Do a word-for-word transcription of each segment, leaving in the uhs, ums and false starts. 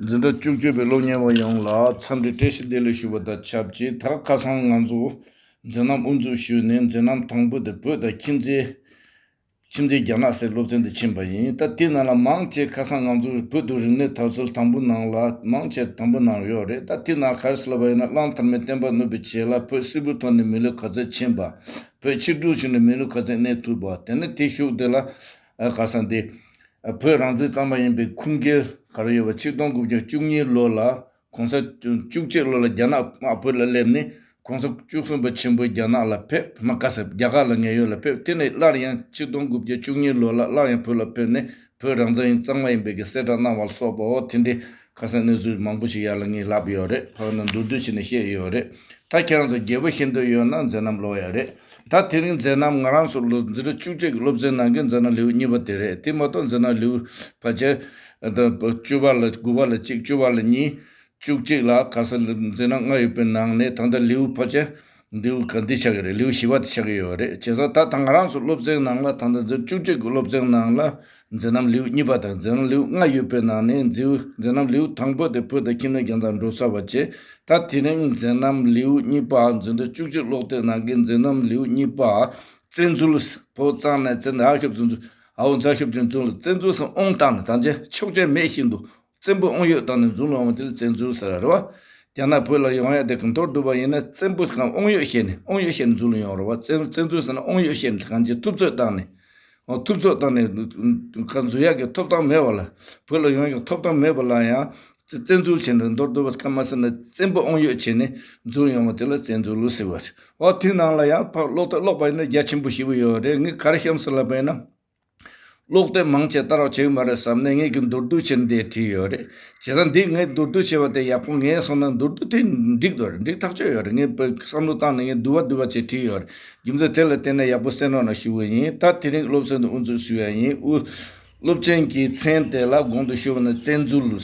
འཛིན་གྲྭ་བཅུ་གཅིག་པའི་སློབ་གཉེར་བ་ཡོངས་ལ་འཚམས་འདྲི་བཀྲ་ཤིས་བདེ་ལེགས་ཞུ་བ་དང་ཆབས་ཅིག་ད་ཁ་སང་ང་ཚོ་མཛད་རྣམ་དབུ་འཛུགས་ཞུས་ནས་མཛད་རྣམ་དང་པོ་དེ་བོད་དང་ཁྱིམ་མཚེས་ཁྱིམ་མཚེས་རྒྱ་ནག་ཟེར་སློབ་ཚན་དེ་ཕྱིན་པ་ཡིན། ད་དེ་ནང་ལ་མང་ཆེ་ཁ་སང་ང་ཚོ་བོད་དུ་རིག་གནས་དར་ཚུལ་དང་པོ་ནང་ལ་མང་ཆེ་དང་པོ་ནང་ཡོད་རེད། ད་དེ་ནང་ག་རེ་ཟེར་ལབ་པ་ཡིན་ན་གླང་དར་མའི་བསྟན་པ་བསྣུབས་པའི་རྗེས་ལ་བོད་སིལ་བུའི་ཐོག་ནས་མི་ལུས་ག་ཚོད་ཕྱིན་པ། བོད་ཕྱིར་འབྲོག་བྱས་ནས་མི་ལུས་ག་ཚོད་གནས་ཐུབ་པ། དེ་ནས་དེ་ཤུགས་དེ་ལ་ཨ་ཁ་སང་དེ་ཨ་བོད་རང་བཙན་གཙང་མ་ཡིན་པའི་ཁུངས་སྐྱེལ་ག་རེ་ཡོད་པ་ཆིག་སྟོང་དགུ་བརྒྱ་བཅུ་གཉིས་ལོ་ལ་གོང་ས་བཅུ་གཅིག་ལོ་ལ་རྒྱ་ནག་དམག་བོད་ལ་སླེབས་ནས་གོང་ས་བཅུ་གསུམ་པ་ཆེན་པོ་རྒྱ་ནག་ལ་ཕེབས། མ་ག་ས་རྒྱ་གར་ལ་ངེས་ཡོད་ལ་ཕེབས། དེ་ནས་སླར་ཡང་ཆིག་སྟོང་དགུ་བརྒྱ་བཅུ་གཉིས་ལོ་ལ་སླར་ཡང་བོད་ལ་ཕེབས་ནས་བོད་རང་བཙན་ཡིན་གཙང་མ་ཡིན་པའི་གི་གསལ་བསྒྲགས་གནང་བ་ལ་སོགས་པའོ། དེ་འདྲའི་ཁ་སང་གནས་ཚུལ་མང་པོ་ཞིག་ཡར་ལ་ངས་ལབ་ཡོད་རེད། ཕ་ན་མདོར་བསྡུས་བྱས་ནས་བཤད་ཡོད་རེད། ད་ཁྱེད་རང་ཚོ་དགྱེས་པོ་ཤེས་འདོད་ཡོད་ན་མཛད་རྣམ་ཀློག་ཡ་རེད། ད་དེ་རིང་མཛད་རྣམ་ང་རང་ཚོ་ལོ་འཛིན་གྲྭ་བཅུ་གཅིག་གི་སློབ་ཚན་ནང་གི་མཛད་རྣམ་ལེའུ་གཉིས་པ་དེ་རེད། དེ་མ་གཏོགས་མཛད་རྣམ་ལེའུ་ཕལ་ཆེར་ད་བཅུ་པ་ལ་དགུ་པ་ལ་གཅིག་བཅུ་པ་ལ་གཉིས། བཅུ་གཅིག་ལ་ག་ས་ལ་མཛད་རྣམ་ལྔ་ཡོད་པའི་ནང་ནས་ད་ལྟ་ལེའུ་ཕལ་ཆེར་ལེའུ་ག་འདི་ཆགས་ཀྱི་རེད། ལེའུ་བཞི་པ་དེ་ཆགས་ཀྱི་ཡོད་རེད། བྱས་ཙང་ད་ད་ང་རང་ཚོ་སློབ་ཚན་ནང་ལ་ད་ལྟ་འཛིན་བཅུ་གཅིག་གི་སློབ་ཚན་ནང་ལ་མཛད་རྣམ་ལེའུ་གཉིས་པ་དང་མཛད་རྣམ་ལེའུ་ལྔ་ཡོད་པའི་ནང་ནས་མཛད་མཛད་རྣམ་ལེའུ་དང་པོ་དེ་བོད་དང་ཁྱིམ་མཚེས་རྒྱ་ནག་འགྲོ་ཚར་བ་བྱས། ད་དེ་རིང་མཛད་རྣམ་ལེའུ་གཉིས་པ་འཛིན་གྲྭ་བཅུ་གཅིག་ཀློག་དེབ་ནང་གི་མཛད་རྣམ་ལེའུ་གཉིས་པ། བཙན་འཛུལ། བོད་གཙང་ནས་བཙན་ཨ་ཤོབ་བཙན་འཛུལ། ཨའོ་མཛའ་ཤོབ་བཙན་འཛུལ། བཙན་འཛུལ་སོང་དབང་བཏང་ནས་ད་ཆ་ཆོག་མཆན་མེད་བཞིན་དུ། བཙན་པོ་དབང་ཡོད་བཏང་ནས་འཛུལ་ཡོང་བ་དེ་ལ་བཙན་འཛུལ་ཟེར་ར་རེད་བ། རྒྱ་ནག་བོད་ལ་ཡོང་ཡ་དེ་གི་མདོར་བསྡུས་པ་ཡིན་ན་བཙན་པོ་གང་དབང་ཡོད་བཤད་ནས་དབང་ཡོད་བཤད་ནས་འཛུལ་ཡོང་རེད་བ། བཙན་བཙན་འཛུལ་ཟེར་ན་དབང་ཡོད་བཤད་ནས་གང་ཅི་ཐུབ་ཚོད་བཏང་ནས། འོ་ཐུབ་ཚོད་བཏང་ནས་ག་འཛུལ་ཡག་གི་ཐོབ་ཐང་མེད་པ་ལ། བོད་ལ་ཡོང་ཡག་གི་ཐོབ་ཐང་མེད་པ་ལ་ཡང་བཙན་འཛུལ་བྱས་ནས་མདོར་བསྡུས་པ་སྐར་མ་ཟེར་ན་བཙན་པོ་དབང་ཡོད་བྱས་ནས་འཛུལ་ཡོང་བ་དེ་ལ་བཙན་འཛུལ་ཟེར་བ་རེད། འོ་དེ་ནང་ལ་ཡང་ཕར་ཀློག་དེབ་ཀློག་པ་ཡིན་ན་རྒྱ་ཆེན་པོ་ཞེ་པོ་ཡོད་རེད། ངས་ག་རེ་བཤམས་སོང་ལབ་པ་ཡིན་ན། ཀློག་དེབ་མང་ཆེ་ལྟ་རོགས་བྱེད་ཀྱི་མ་རེད་བསམ་ནས་ངས་ཀྱི་མདོར་བསྡུས་བྱས་ནས་འདིར་བྲིས་ཡོད་རེད། བྱས་ཙང་འདི་ངས་མདོར་བསྡུས་བྱས་པ་དེ་ཡག་པོ་ངས་སོང་ན་མདོར་བསྡུས་དེ་འགྲིག་འདུག་རེད། འགྲིག་ཐག་ཆོད་ཡོད་རེད། ངས་བསམ་བློ་བཏང་ནས་ངས་བསྡུ་བ་བསྡུ་བ་བྱས་བྲིས་ཡོད་རེད། རྒྱུ་མཚན་དེ་ལ་བརྟེན་ནས་ཡག་པོ་གསན་རོགས་གནང་ཞུ་གི་ཡིན། ད་དེ་རིང་སློབ་ཚན་དུ་དབུ་འཛུགས་ཞུ་ཡ་ཡིན། དབུ་སློབ་ཚན་གྱི་མཚན་དེ་ལ་གོང་དུ་ཞུས་པ་ནི་བཙན་འཛུལ།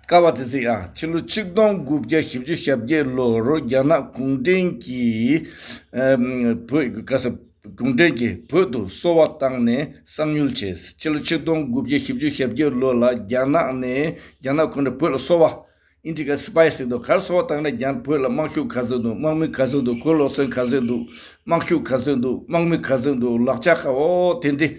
ཀ་བ་དེ་གཟིགས་ཨ། ཕྱི་ལོ་ཆིག་སྟོང་དགུ་བརྒྱ་བཞི་བཅུ་ཞེ་བརྒྱད་ལོར་རྒྱ་ནག་གུང་ཁྲན་གྱིས་ཨ་བོད་ག་ས་གུང་ཁྲན་གྱིས་བོད་དུ་སོ་པ་བཏང་ནས་གསང་ཉུལ་བྱས། ཕྱི་ལོ་ཆིག་སྟོང་དགུ་བརྒྱ་བཞི་བཅུ་ཞེ་བརྒྱད་ལོ་ལ་རྒྱ་ནག་ནས་རྒྱ་ནག་ཁོ་ནས་བོད་ལ་སོ་པ། ཨིན་ཇི་ག་སི་པའི་ཟེར་འདུག་ག་རེ་སོ་པ་བཏང་ན་རྒྱ་བོད་ལ་དམག་ཤུགས་ག་ཚོད་འདུག་དམག་མི་ག་ཚོད་འདུག་གོས་ལོག་སོན་ག་ཚོད་འདུག་དམག་ཤུགས་ག་ཚོད་འདུག་དམག་མི་ག་ཚོད་འདུག་ལག་ཆ་ག་འོ་དེ་འདྲི་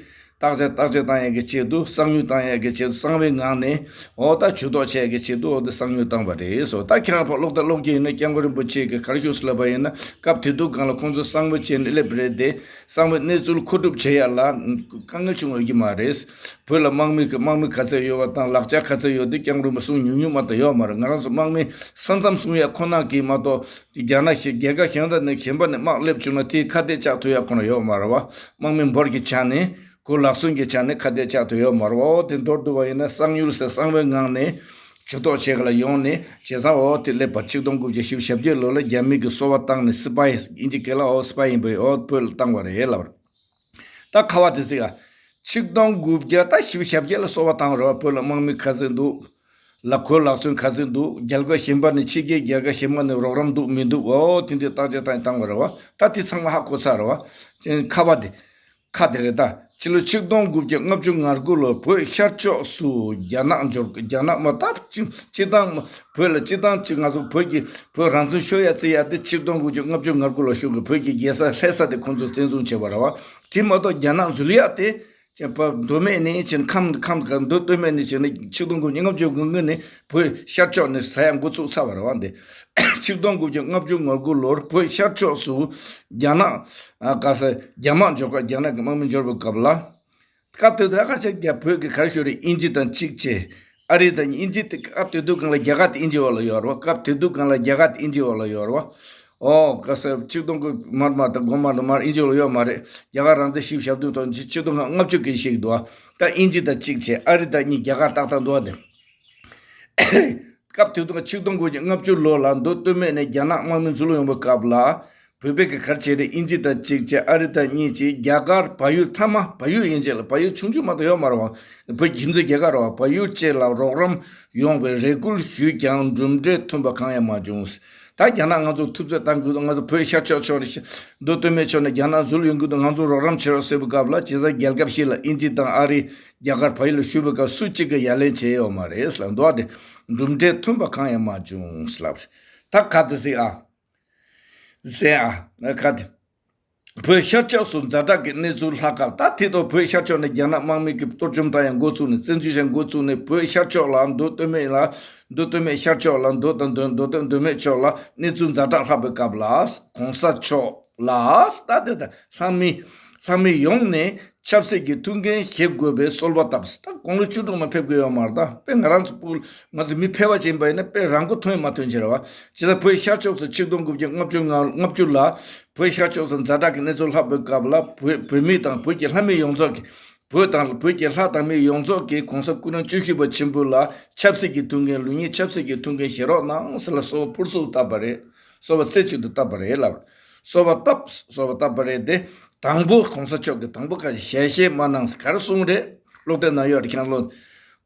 བརྟག་དཔྱད་བརྟག་དཔྱད་བཏང་ཡག་གི་ཆེད་དུ་གསང་ཉུལ་བཏང་ཡག་གི་ཆེད་དུ་གསང་བའི་ངང་ནས་འོ་ད་ཇུས་གཏོགས་བྱེད་ཡག་གི་ཆེད་དུ་འོ་དེ་གསང་ཉུལ་བཏང་བ་རེད་སོ། ད་ཁྱེད་རང་ཕར་ཀློག་དང་ཀློག་རྒྱུ་ཡིན་ན་སྐྱབས་མགོན་རིན་པོ་ཆེ་གི་ག་རེ་ཞུས་ལབ་པ་ཡིན་ན་སྐབས་དེ་དུས་སྒང་ལ་ཁོང་ཚོ་གསང་བ་བྱས་ནས་སླེབས་རེད་དེ། གསང་བའི་གནས་ཚུལ་མཁོ་སྒྲུབ་བྱེད་ཡ་ལ་དཀའ་ངལ་བྱུང་ཡོད་ཀྱི་མ་རེད། བོད་ལ་དམག་མི་གི་དམག་མི་ག་ཚད་ཡོད་པ་དང་ལག་ཆ་ག་ཚད་ཡོད་དེ་སྐྱབས་མགོན་རིན་པོ་ཆེ་གསུང་ཉུང་ཉུང་མ་གཏོགས་ཡོད་མ་རེད། ང་རང་ཚོ་དམག་མི་ས་མཚམས་སྲུང་ཡ་ཁོ་ན་གི་མ་གཏོགས་རྒྱ་ནག་གཞན་རྒྱལ་ཁབ་གཞན་དག་ནས་གཞན་པ་ནས་དམག་སླེབས་བྱུང་ན་དེའི་ཁ་གཏད་བཅག་ཐུབ་ཡ་ཁོ་ན་ཡོད་མ་རེད་བ། དམག་མི་འབོར་གྱི་ཆ་ནས་གོས་ལག་སོན་གྱི་ཆ་ནས་ཁ་གཏད་བཅག་ཐུབ་ཡོད་མ་རེད་བ། འོ་དེ་མདོར་བསྡུ་བ་ཡིན་ན་གསང་ཉུལ་ཟེར་གསང་བའི་ངང་ནས་ཇུས་གཏོགས་བྱེད་ག་ལ་ཡོང་ནས་བྱས་ཙང་འོ་དེ་སླེབས་པ་ཆིག་སྟོང་དགུ་བརྒྱ་བཞི་བཅུ་ཞེ་བརྒྱད་ལོ་ལ་རྒྱ་མི་གི་སོ་པ་བཏང་ནས་སི་པ་ཧི་ཨིན་ཇི་སྐད་ལ་འོ་སི་པ་ཧི་ཡིན་པའི་འོ་བོད་ལ་བཏང་བ་རེད་ལབ་རེད། ད་ཁ་བ་དེ་གཟིགས་ཨ། ཆིག་སྟོང་དགུ་བརྒྱ་ད་བཞི་བཅུ་ཞེ་བརྒྱད་ལ་སོ་པ་བཏང་རོགས་བོད་ལ་དམག་མི་ག་ཚོད་འདུག་ལ་གོས་ལག་སོན་ག་ཚོད་འདུག་རྒྱལ་ཁབ་གཞན་པ་ནས་ཕྱི་རྒྱལ་རྒྱལ་ཁབ་གཞན་པ་ནས་རོགས་རམ་འདུག་མི་འདུག་འོ་དེ་འདྲའི་བརྟག་དཔྱད་བཏང་བཏང་བ་རེད་བ། ད་དེ་ཚང་མ་ཧ་གོ་ཚར་རེད་བ། ཁ་བ་དེ། ཁ་དེ་རེད་ད། ཕྱི་ལོ་ཆིག་སྟོང་དགུ་བརྒྱ་ལྔ་བཅུ་ང་དགུ་ལོར་བོད་ཤར་ཕྱོགས་སུ་རྒྱ་ནག་འབྱོར་རྒྱ་ནག་མ་ད་སྤྱི་སྤྱི་བཏང་བོད་ལ་སྤྱི་བཏང་སྤྱི་ང་ཚོ་བོད་ཀྱི་བོད་རང་བཙན་ཤོར་ཡ་བརྩི་ཡ་དེ་ཆིག་སྟོང་དགུ་བརྒྱ་ལྔ་བཅུ་ང་དགུ་ལོར་ཤོར་གི་བོད་ཀྱི་རྒྱལ་ས་ལྷ་ས་དེ་ཁོང་ཚོས་བཙན་བཟུང་བྱས་པ་རེད་བ། དེ་མ་གཏོགས་རྒྱ་ནག་འཛུལ་ཡག་དེ་ཅེ་བ་མདོ་སྨད་ནས་ཅེ་ཁམས་ཁམས་ག་མདོ་སྟོད་སྨད་ནས་ཅེ་ནས་ཆིག་སྟོང་དགུ་བརྒྱ་ལྔ་བཅུ་དགུ་ནས་བོད་ཤར་ཕྱོགས་ནས་ཟ་ཡ་འགོ་ཚུགས་ཚར་བ་རེད་བ། འདི་ཆིག་སྟོང་དགུ་བརྒྱ་ལྔ་བཅུ་ང་དགུ་ལོར་བོད་ཤར་ཕྱོགས་སུ་རྒྱ་ནག་ཨ་ག་ས་རྒྱ་དམག་འབྱོར་སྐབས་རྒྱ་ནག་གི་དམག་མི་འབྱོར་བའི་སྐབས་ལ། སྐབས་དེ་དུས་ཧ་ཁ་ཆེ་རྒྱ་བོད་ཀྱི་ག་རེ་ཞུ་རེད། དབྱིན་ཇི་དང་གཅིག་བྱས། ཨ་རི་དང་དབྱིན་ཇི་དེ་སྐབས་དེ་དུས་སྒང་ལ་རྒྱ་གར་དེ་དབྱིན་ཇི་འོག་ལ་ཡོད་རེད་བ། སྐབས་དེ་དུས་སྒང་ལ་རྒྱ་གར་དེ་དབྱིན་ཇི་འོག་ལ་ཡོད་རེད་བ། ཨོ་ག་ས་ཆིག་སྟོང་དགུ་མར་མར་དང་དགོང་མར་དང་མར་དབྱིན་ཇི་འོག་ལ་ཡོད་མ་རེད། རྒྱ་གར་རང་བཙན་ཞིབ་ཞབས་དུས་ཐོག་ཆིག་སྟོང་ལྔ་བཅུ་གི་ཞིག་འདུག་བ། ད་དབྱིན་ཇི་དང་གཅིག་བྱས་ཨ་རི་དང་གཉིས། རྒྱ་གར་ཏག་ཏག་འདུག་བ། དེ་སྐབས་དེ་དུས་ཆིག་སྟོང་དགུ་བརྒྱ་ལྔ་བཅུ་ལོ་ལ་མདོ་སྟོད་སྨད་ནས་རྒྱ་ནག་དམག་མི་འཛུལ་ཡོང་བའི་སྐབས་ལ། བོད་པའི་གི་གར་བྱས་རེད། དབྱིན་ཇི་དང་གཅིག་བྱས་ཨ་རི་དང་གཉིས་བྱས་རྒྱ་གར་བལ་ཡུལ་མཐའ་མ་བལ་ཡུལ་ཡན་ཆད་ལ་བལ་ཡུལ་ཆུང་ཆུང་མ་གཏོགས་ཡོད་མ་རེད་བ། བོད་ཁྱིམ་མཚེས་རྒྱ་གར་རེད་བ། བལ་ཡུལ་བཅས་ལ་རོགས་རམ་ཡོང་བའི་རེ་སྐུལ་ཞུས་ཀྱང་གྲུབ་འབྲས་ཐོན་པ་གང་ཡང་མ་བྱུང་། ད་རྒྱ་ནག་ང་ཚོ་ཐུབ་ཚོད་བཏང་དགོས་འདུག་ང་ཚོ་བོད་ཤར་ཕྱོགས་ཕྱོགས་ནས་མདོ་སྟོད་སྨད་ཕྱོགས་ནས་རྒྱ་ནག་འཛུལ་ཡོང་གི་འདུག་ང་ཚོ་རོགས་རམ་བྱེད་རོགས་ཟེར་བའི་སྐབས་ལ། བྱས་ཙང་རྒྱལ་ཁབ་ཞིག་ལ་དབྱིན་ཇི་དང་ཨ་རི། རྒྱ་གར་བལ་ཡུལ་ལ་ཞུ་བའི་སྐབས་སུ་གཅིག་གིས་ཡ་ལན་བྱས་ཡོད་མ་རེད་ལབ་འདུག་ཨ། དེ་གྲུབ་འབྲས་མཐུན་པ་གང་ཡང་མ་བྱུང་ལབ། ད་ག་དེ་ཟེར་ཨ། ཟེར་ཨ། ཁ་དེ། བོད་ཤར་ཕྱོགས་སུ་ཛ་དྲག་གི་གནས་ཚུལ་ལྷག་སྐབས། ད་དེ་ཐོག་བོད་ཤར་ཕྱོགས་ནས་རྒྱ་ནག་དམག་མི་གིས་གཏོར་བཅོམ་བཏང་ཡང་འགོ་བཙུགས་ནས། བཙན་འཛུལ་བྱས་འགོ་བཙུགས་ནས། བོད་ཤར་ཕྱོགས་ལ། མདོ་སྟོད་སྨད་ལ། མདོ་སྟོད་སྨད་ཤར་ཕྱོགས་ལ། མདོ་དང་མདོ་མདོ་སྟོད་མདོ་སྨད་ཕྱོགས་ལ་གནས་ཚུལ་ཛ་དྲག་ལྷག་པའི་སྐབས་ལ། གོང་ས་མཆོག་ལ། ད་དེ་ད་ལྷ་མི། ལྷ་མི་ཡོངས་ནས་ཆབ་སྲིད་ཀྱི་ཐུགས་འགན་བཞེས་དགོས་པའི་གསོལ་བ་བཏབ། ད་དགུང་ལོ་བཅུ་དྲུག་ན་ཕེབས་དགོས་ཡོད་མ་རེད། ད་དཔེ་ང་རང་ཚོ་སྤུ། ང་ཚོ་མི་ཕལ་བ་ཅིག་ཡིན་པ་ཡིན་ན་དཔེ་རང་མགོ་ཐོན་ཡང་མ་ཐོན་བྱས་རེད་བ། ཇི་ལྟར་བོད་ཤར་ཕྱོགས་སུ་ཆིག་སྟོང་དགུ་བརྒྱ་ལྔ་བཅུ་ང་ལྔ་བཅུ་ལ་བོད་ཤར་ཕྱོགས་སུ་ཛ་དྲག་གི་གནས་ཚུལ་ལྷག་པའི་སྐབས་ལ། བོད་བོད་མི་དང་བོད་ཀྱི་ལྷ་མི་ཡོངས་རྫོགས་ཀྱིས། བོད་དང་བོད་ཀྱི་ལྷ་དང་མི་ཡོངས་རྫོགས་ཀྱིས་གོང་ས་སྐུ་ཕྲེང་བཅུ་བཞི་པ་ཆེན་པོ་ལ་ཆབ་སྲིད་ཀྱི་ཐུགས་འགན། ལུགས་གཉིས་ཆབ་སྲིད་ཀྱི་ཐུགས་འགན་བཞེས་རོགས་གནང་ཟེར་ལ་གསོལ་བ་ཕུར་ཚུགས་བཏབ་པ་རེད། གསོལ་བ་རྩེ་གཅིག་ཏུ་བཏབ་པ་རེད་ལབ། གསོལ་བ་བཏབ། གསོལ་བ་བཏབ་པ་རེད་དེ། དང་པོ་གོང་ས་མཆོག་གིས་དང་པོ་ག་ཞལ་བཞེས་མ་གནང་ཟེར་ག་རེ་གསུངས་རེད། ཀློག་དེབ་ནང་ཡོད་རེད། ཁྱེད་རང་ཀློག་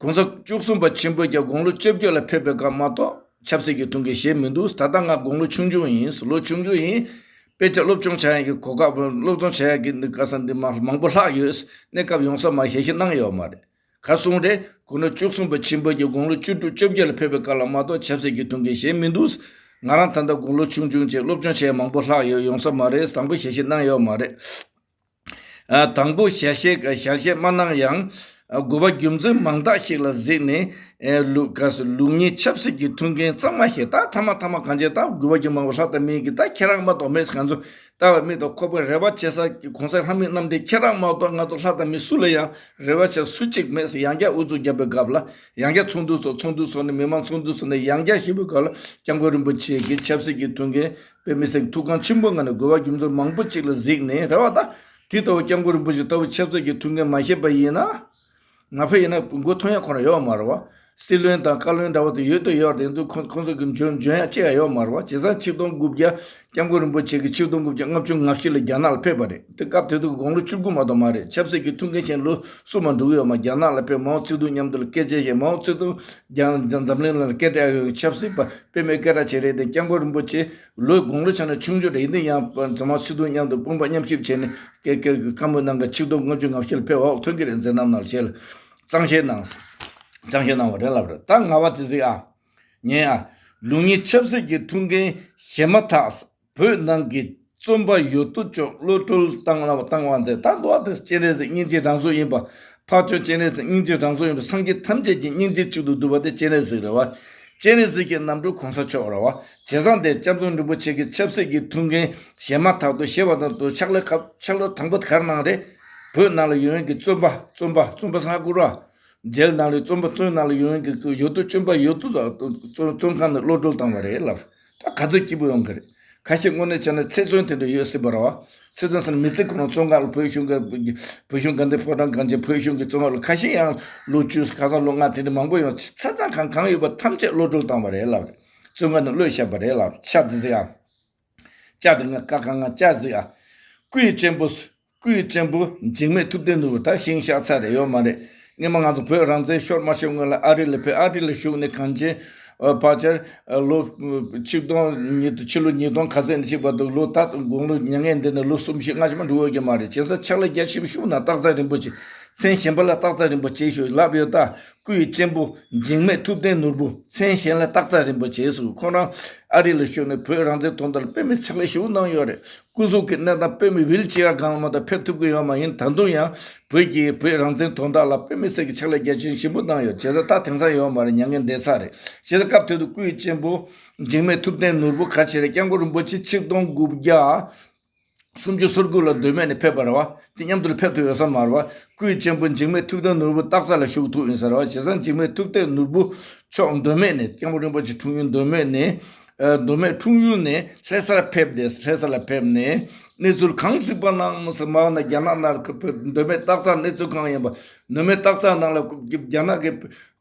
གོང་ས་བཅུ་གསུམ་པ་ཆེན་པོ་རྒྱ་དགུང་ལོ་བཅོ་བརྒྱད་ལ་ཕེབས་པའི་སྐབས་མ་གཏོགས་ཆབ་སྲིད་ཀྱི་ཐུགས་འགན་བཞེས་མི་འདུག་ད་ལྟ་ང་དགུང་ལོ་ཆུང་ཆུང་ཡིན། ལོ་ཆུང་ཆུང་ཡིན། དཔེ་ཆ་སློབ་སྦྱོང་བྱ་ཡག་གི་གོ་སྐབས། སློབ་སྦྱོང་བྱ་ཡག་གི་འདི་ག་ས་འདི་མ་མང་པོ་ལྷག་ཡོད། གནས་སྐབས་ཡོང་ས་མ་ཞལ་བཞེས་གནང་ཡོད་མ་རེད། ག་སོང་རེད། དགུང་ལོ་བཅུ་གསུམ་པ་ཆེན་པོ་རྒྱ་དགུང་ལོ་བཅུ་དྲུག་བཅོ་བརྒྱད་ལ་ཕེབས་པའི་སྐབས་ལ་མ་གཏོགས་ཆབ་སྲིད་ཀྱི་ཐུགས་འགན་བཞེས་མི་འདུག་ང་རང་ད་ལྟ་དགུང་ལོ་ཆུང་ཆུང་བྱས། སློབ་སྦྱོང་བྱས་མང་པོ་ལྷག་ཡོད། ཡོང་ས་མ་རེད། དང་པོ་ཞལ་བཞེས་གནང་ཡོད་མ་རེད། ཨ། དང་པོ་ཞལ་བཞེས། ཞལ་བཞེས་མ་གནང་ཡང་། ཨ། དགོས་པ་རྒྱུ་མཚན་མང་དག་ཞིག་ལ་གཟིགས་ནས། ཨེ། ལུགས་ག་ས་ལུགས་གཉིས་ཆབ་སྲིད་ཀྱི་ཐུགས་འགན་གཙང་མ་བཞེས། ད་ཐ་མ་ཐ་མ་གང་བྱས། ད་དགོས་པ་རྒྱུ་མང་པོ་ལྷ་དང་མི་གི་ད་ཁྱེད་རང་མ་གཏོགས་མེད་ཟེར། ང་ཚོ་ལྟ་བ་མི་དང་ཁོག་པའི་རེ་བ་བྱེད་ས་གོང་ས་ལྷ་མི་རྣམས་དེ་ཁྱེད་རང་མ་གཏོགས་ང་ཚོ་ལྷ་དང་མི་སུ་ལ་ཡང་རེ་བ་བྱེད་སུ་གཅིག་མེད་ཟེར། ཡང་བསྐྱར་ཨུ་ཚུགས་བརྒྱབ་པའི་སྐབས་ལ། ཡང་བསྐྱར་ཚོགས་འདུ་ཚོགས། ཚོགས་འདུ་ཚོགས་ནས་མི་མང་ཚོགས་འདུ་ཚོགས་ནས་ཡང་བསྐྱར་ཞུས་པའི་སྐབས་ལ། སྐྱབས་མགོན་རིན་པོ་ཆེ་གིས་ཆབ་སྲིད་ཀྱི་ཐུགས་འགན། དཔེ་མི་སྲིད་ཐུགས་གང་ཆེན་པོ་ངང་ནས་དགོས་པ་རྒྱུ་མཚན་མང་པོ་ཅིག་ལ་གཟིགས་ནས་རེད་བ། ད་དེ་ལྟ་བུ་སྐྱབས་མགོན་རིན་པོ་ཆེ་ལྟ་བུ་ཆབ་སྲིད་ཀྱི་ཐུགས་འགན་མ་བཞེས་པ་ཡིན་ན། ང་ཕེབས་ཡིན་ན་མགོ་ཐོན་ཡག་ཁོ་རང་ཡོད་མ་རེད་བ། སྲིད་བློན་དང་བཀའ་བློན་འདྲ་བ་དེ་ཡོད་དུ་ཡོད་རེད། དེ་ཚོ་ཁོ་ཁོ་ཚོ་གི་འཇོན་འཇོན་ཡག་ཅི་ཡང་ཡོད་མ་རེད་བ། བྱས་ཙང་ཆིག་སྟོང་དགུ་བརྒྱ། སྐྱབས་མགོན་རིན་པོ་ཆེ་གིས་ཆིག་སྟོང་དགུ་བརྒྱ་ལྔ་བཅུ་ང་བཞི་ལ་རྒྱ་ནག་ལ་ཕེབས་པ་རེད། དེ་སྐབས་དེ་དུས་དགུང་ལོ་བཅུ་དགུ་མ་གཏོགས་མ་རེད། ཆབ་སྲིད་ཀྱི་ཐུགས་འགན་བཞེས་ལོ་གསུམ་མ་འགྲོ་གི་ཡོད་མ། རྒྱ་ནག་ལ་ཕེབས། མའོ་ཙེ་ཏུང་མཉམ་དུ་ལ་སྐད་ཆ་བཤད། མའོ་ཙེ་ཏུང་རྒྱ་རྒྱ་འཛམ་གླིང་ལ་སྐད་གྲགས་ཡོད། ཆབ་སྲིད་པ་དཔེ་མེད་སྐད་གྲགས་ཆེ་རེད་དེ། སྐྱབས་མགོན་རིན་པོ་ཆེ་ལོ་དགུང་ལོ་ཆ་ནས་ཆུང་ཆུང་རེད། ཡིན་ན་ཡང་མའོ་ཙེ་ཏུང་མཉམ་དུ་དཔུང་པ་མཉམ་གཤིབ་བྱས་ནས་སྐད་སྐད་བཀའ་མོལ་གནང་ག་ཆིག་སྟོང་ལྔ་བཅུ་ང་བཞི་ལ་ཕེབས། འོག་ཐོན་གྱི་རེད། མཛད་རྣམ་ནང་ལ་བཤད་ལ། གཙང་བཤད་གནང་། གཙང་བཤད་གནང་བ་རེད་ལབ་རེད། ད་ང་བ་དེ་ཟིག་ཨ། ཉན་ཨ། ལུགས་གཉིས་ཆབ་སྲིད་ཀྱི་ཐུགས་འགན་བཞེས་མ་ཐག་བོད་ནང་གི་བཙོན་པ་ཡོད་དོ་ཅོག་གློད་གྲོལ་བཏང་ལ་བཏང་བ་མཛད། ད་འདུག་བ། དེ་སྤྱན་རས་གཟིགས་སྙིང་རྗེ་རང་གཟུགས་ཡིན་པ། འཕགས་མཆོག་སྤྱན་རས་གཟིགས་སྙིང་རྗེ་རང་གཟུགས་ཡིན་པ། སངས་རྒྱས་ཐམས་ཅད་ཀྱི་སྙིང་རྗེ་གཅིག་ཏུ་འདུས་པ་དེ་སྤྱན་རས་གཟིགས་རེད་བ། སྤྱན་རས་གཟིགས་ཀྱི་རྣམ་སྤྲུལ་གོང་ས་མཆོག་རེད་བ། བྱས་ཙང་དེ་སྐྱབས་མགོན་རིན་པོ་ཆེ་གིས་ཆབ་སྲིད་ཀྱི་ཐུགས་འགན་བཞེས་མ་ཐག་ཏུ། བཞེས་པ་དང་དུ་ཕྱག་ལས་ཁ་ཕྱག་ལས་དང་པོ་དེ་ག་རེ་གནང་རེད། བོད་ནང་ལ་ཡོད་མཁན་གྱི་བཙོན་པ། བཙོན་པ་བཙོན་པ་ཟེར་ན་སྐུ་ར། རྗེ་ནང་ལ་བཙོན་པ། བཙོན་ནང་ལ་ཡོད་མཁན་གྱི་ཡོད་དོ་བཙོན་པ་ཡོད་དོ་བཙོན་བཙོན་ཁང་ནས་གློད་གྲོལ་བཏང་བ་རེད་ལབ། ད་ག་ཚོད་སྐྱིད་པོ་ཡོང་གི་རེད། ཁ་ཤས་དངོས་གནས་བྱས་ན་ཚེ་བཙོན་དེ་འདྲ་ཡོད་སྲིད་པ་རེད་བ། ཚེ་བཙོན་ཟེར་ན་མི་ཚེ་ཁོ་རང་བཙོན་ཁང་ལ། བོད་གཞུང་གི་བོད་གཞུང་དགའ་ལྡན་ཕོ་བྲང་གངས་ཅན་བོད་གཞུང་གི་བཙོན་ཁང་ལ་ཁ་ཤས་ཡང་ལོ་བཅུ་ཁ་སང་ལོ་ལྔ་དེ་འདྲ་མང་པོ་ཡོང་། ཚ་ཚང་གང་གང་ཡོད་པ་ཐམས་ཅད་གློད་གྲོལ་བཏང་བ་རེད་ལབ་རེད། བཙོན་ཁང་ནས་གློད་བཞག་པ་རེད་ལབ། ཆ་དེ་ཟིག་ཨ། ལྕགས་དེ་ང་ཀ་ཁ་ང་ལྕགས་ཟིག་ཨ། སྐུ་ཡི་གཅེན་པོ། སྐུ་ཡི་གཅེན་པོ་འཇིགས་མེད་ཐུབ་བསྟན་ནོར་བུ། ད་ཤིང་གཤགས་ཚར་རེད། ཡོད་མ་རེད། སྔོན་མ་ང་ཚོ་བོད་རང་བཙན་ཤོར་མ་ཤོར་སྔོན་ལ་ཨ་རི་ལ་ཕེབས། ཨ་རི་ལ་བཞུགས་ནས་གངས་ཅན་ཕལ་ཆེར་ལོ་ཆིག་སྟོང་ཉིས། ཕྱི་ལོ་ཉིས་སྟོང་ག་ཚོད་ནས་ཕྱིན་བར་དུ་ལོ། ད་དགུང་ལོ་མྱ་ངན་འདས་ནས་ལོ་གསུམ་བཞི་ལྔ་ཞིག་མ་འགྲོ་ཡོད་ཀྱི་མ་རེད། བྱས་ཙང་ཕྱག་ལས་རྒྱ་ཆེན་པོ་ཞུ་ན་སྟག་བཙན་རིན་པོ་ཆེ། མཚན་གཞན་པ་ལ་སྟག་བཙན་རིན་པོ་ཆེ་ཞུ་ལབ་ཡོད་ད། སྐུ་ཡི་གཅེན་པོ་འཇིགས་མེད་ཐུབ་བསྟན་ནོར་བུ། མཚན་གཞན་ལ་སྟག་བཙན་རིན་པོ་ཆེ་ཟེར། ཁོང་རང་ཨ་རི་ལ་བཞུགས་ནས་བོད་རང་བཙན་དོན་དག་ལ་དཔེ་མི་ཕྱག་ལས་ཞེ་པོ་གནང་ཡོད་རེད། སྐུ་གཟུགས་ཀྱི་གནས་སྟངས་དཔེ་མི་ཝིལ་ཅེར་སྒང་ལ་མ་གཏོགས་ཕེབས་ཐུབ་ཀྱི་ཡོད་མ་ཡིན། ད་དུང་ཡང་བོད་ཀྱི་བོད་རང་བཙན་དོན་དག་ལ་དཔེ་མི་སྲིད་ཀྱི་ཕྱག་ལས་རྒྱ་ཆེན་ཞེ་པོ་གནང་ཡོད། བྱས་ཙང་ད་དེང་སང་ཡོད་མ་རེད། མྱ་ངན་འདས་ཚར་རེད། བྱས་ཙང་སྐབས་དེ་དུས་སྐུ་ཡི་གཅེན་པོ་འཇིགས་མེད་ཐུབ་བསྟན་ནོར་བུ་ག་ཅི་རེད། སྐྱབས་མགོན་རིན་པོ་ཆེ་ཆིག་སྟོང་དགུ་བརྒྱ་སུམ་ཅུ་སོ་དགུ་ལ་མདོ་སྨད་ནས་ཕེབས་པ་རེད་བ། དེ་མཉམ་དུ་ལ་ཕེབས་ཐུབ་ཡོད་ས་མ་རེད་བ། སྐུ་ཡི་གཅེན་པོ་འཇིགས་མེད་ཐུབ་བསྟན་ནོར་བུ་སྟག་རྩེ་ལ་བཞུགས་ཐུབ་ཡིན་ས་རེད་བ། བྱས་ཙང་འཇིགས་མེད་ཐུབ་བསྟན་ནོར་བུ་མཆོག་མདོ་སྨད་ནས། སྐྱབས་མགོན་རིན་པོ་ཆེ་འཁྲུངས་ཡུལ་མདོ་སྨད་ནས། ཨ། མདོ་སྨད་འཁྲུངས་ཡུལ་ནས་ལྷ་སར་ཕེབས་ཏེ། ལྷ་ས་ལ་ཕེབས་ནས་གནས་ཚུལ་གང་གཟིགས་པ་གནང་ཟེར། མ་འོངས་ན་རྒྱ་ནག་ནང་ལ་མདོ་སྨད་སྟག་རྩེ་གནས་ཚུལ་གང་ཡིན་པ། མདོ་སྨད་སྟག་རྩེ་ནང་ལ་རྒྱ་ནག་གི་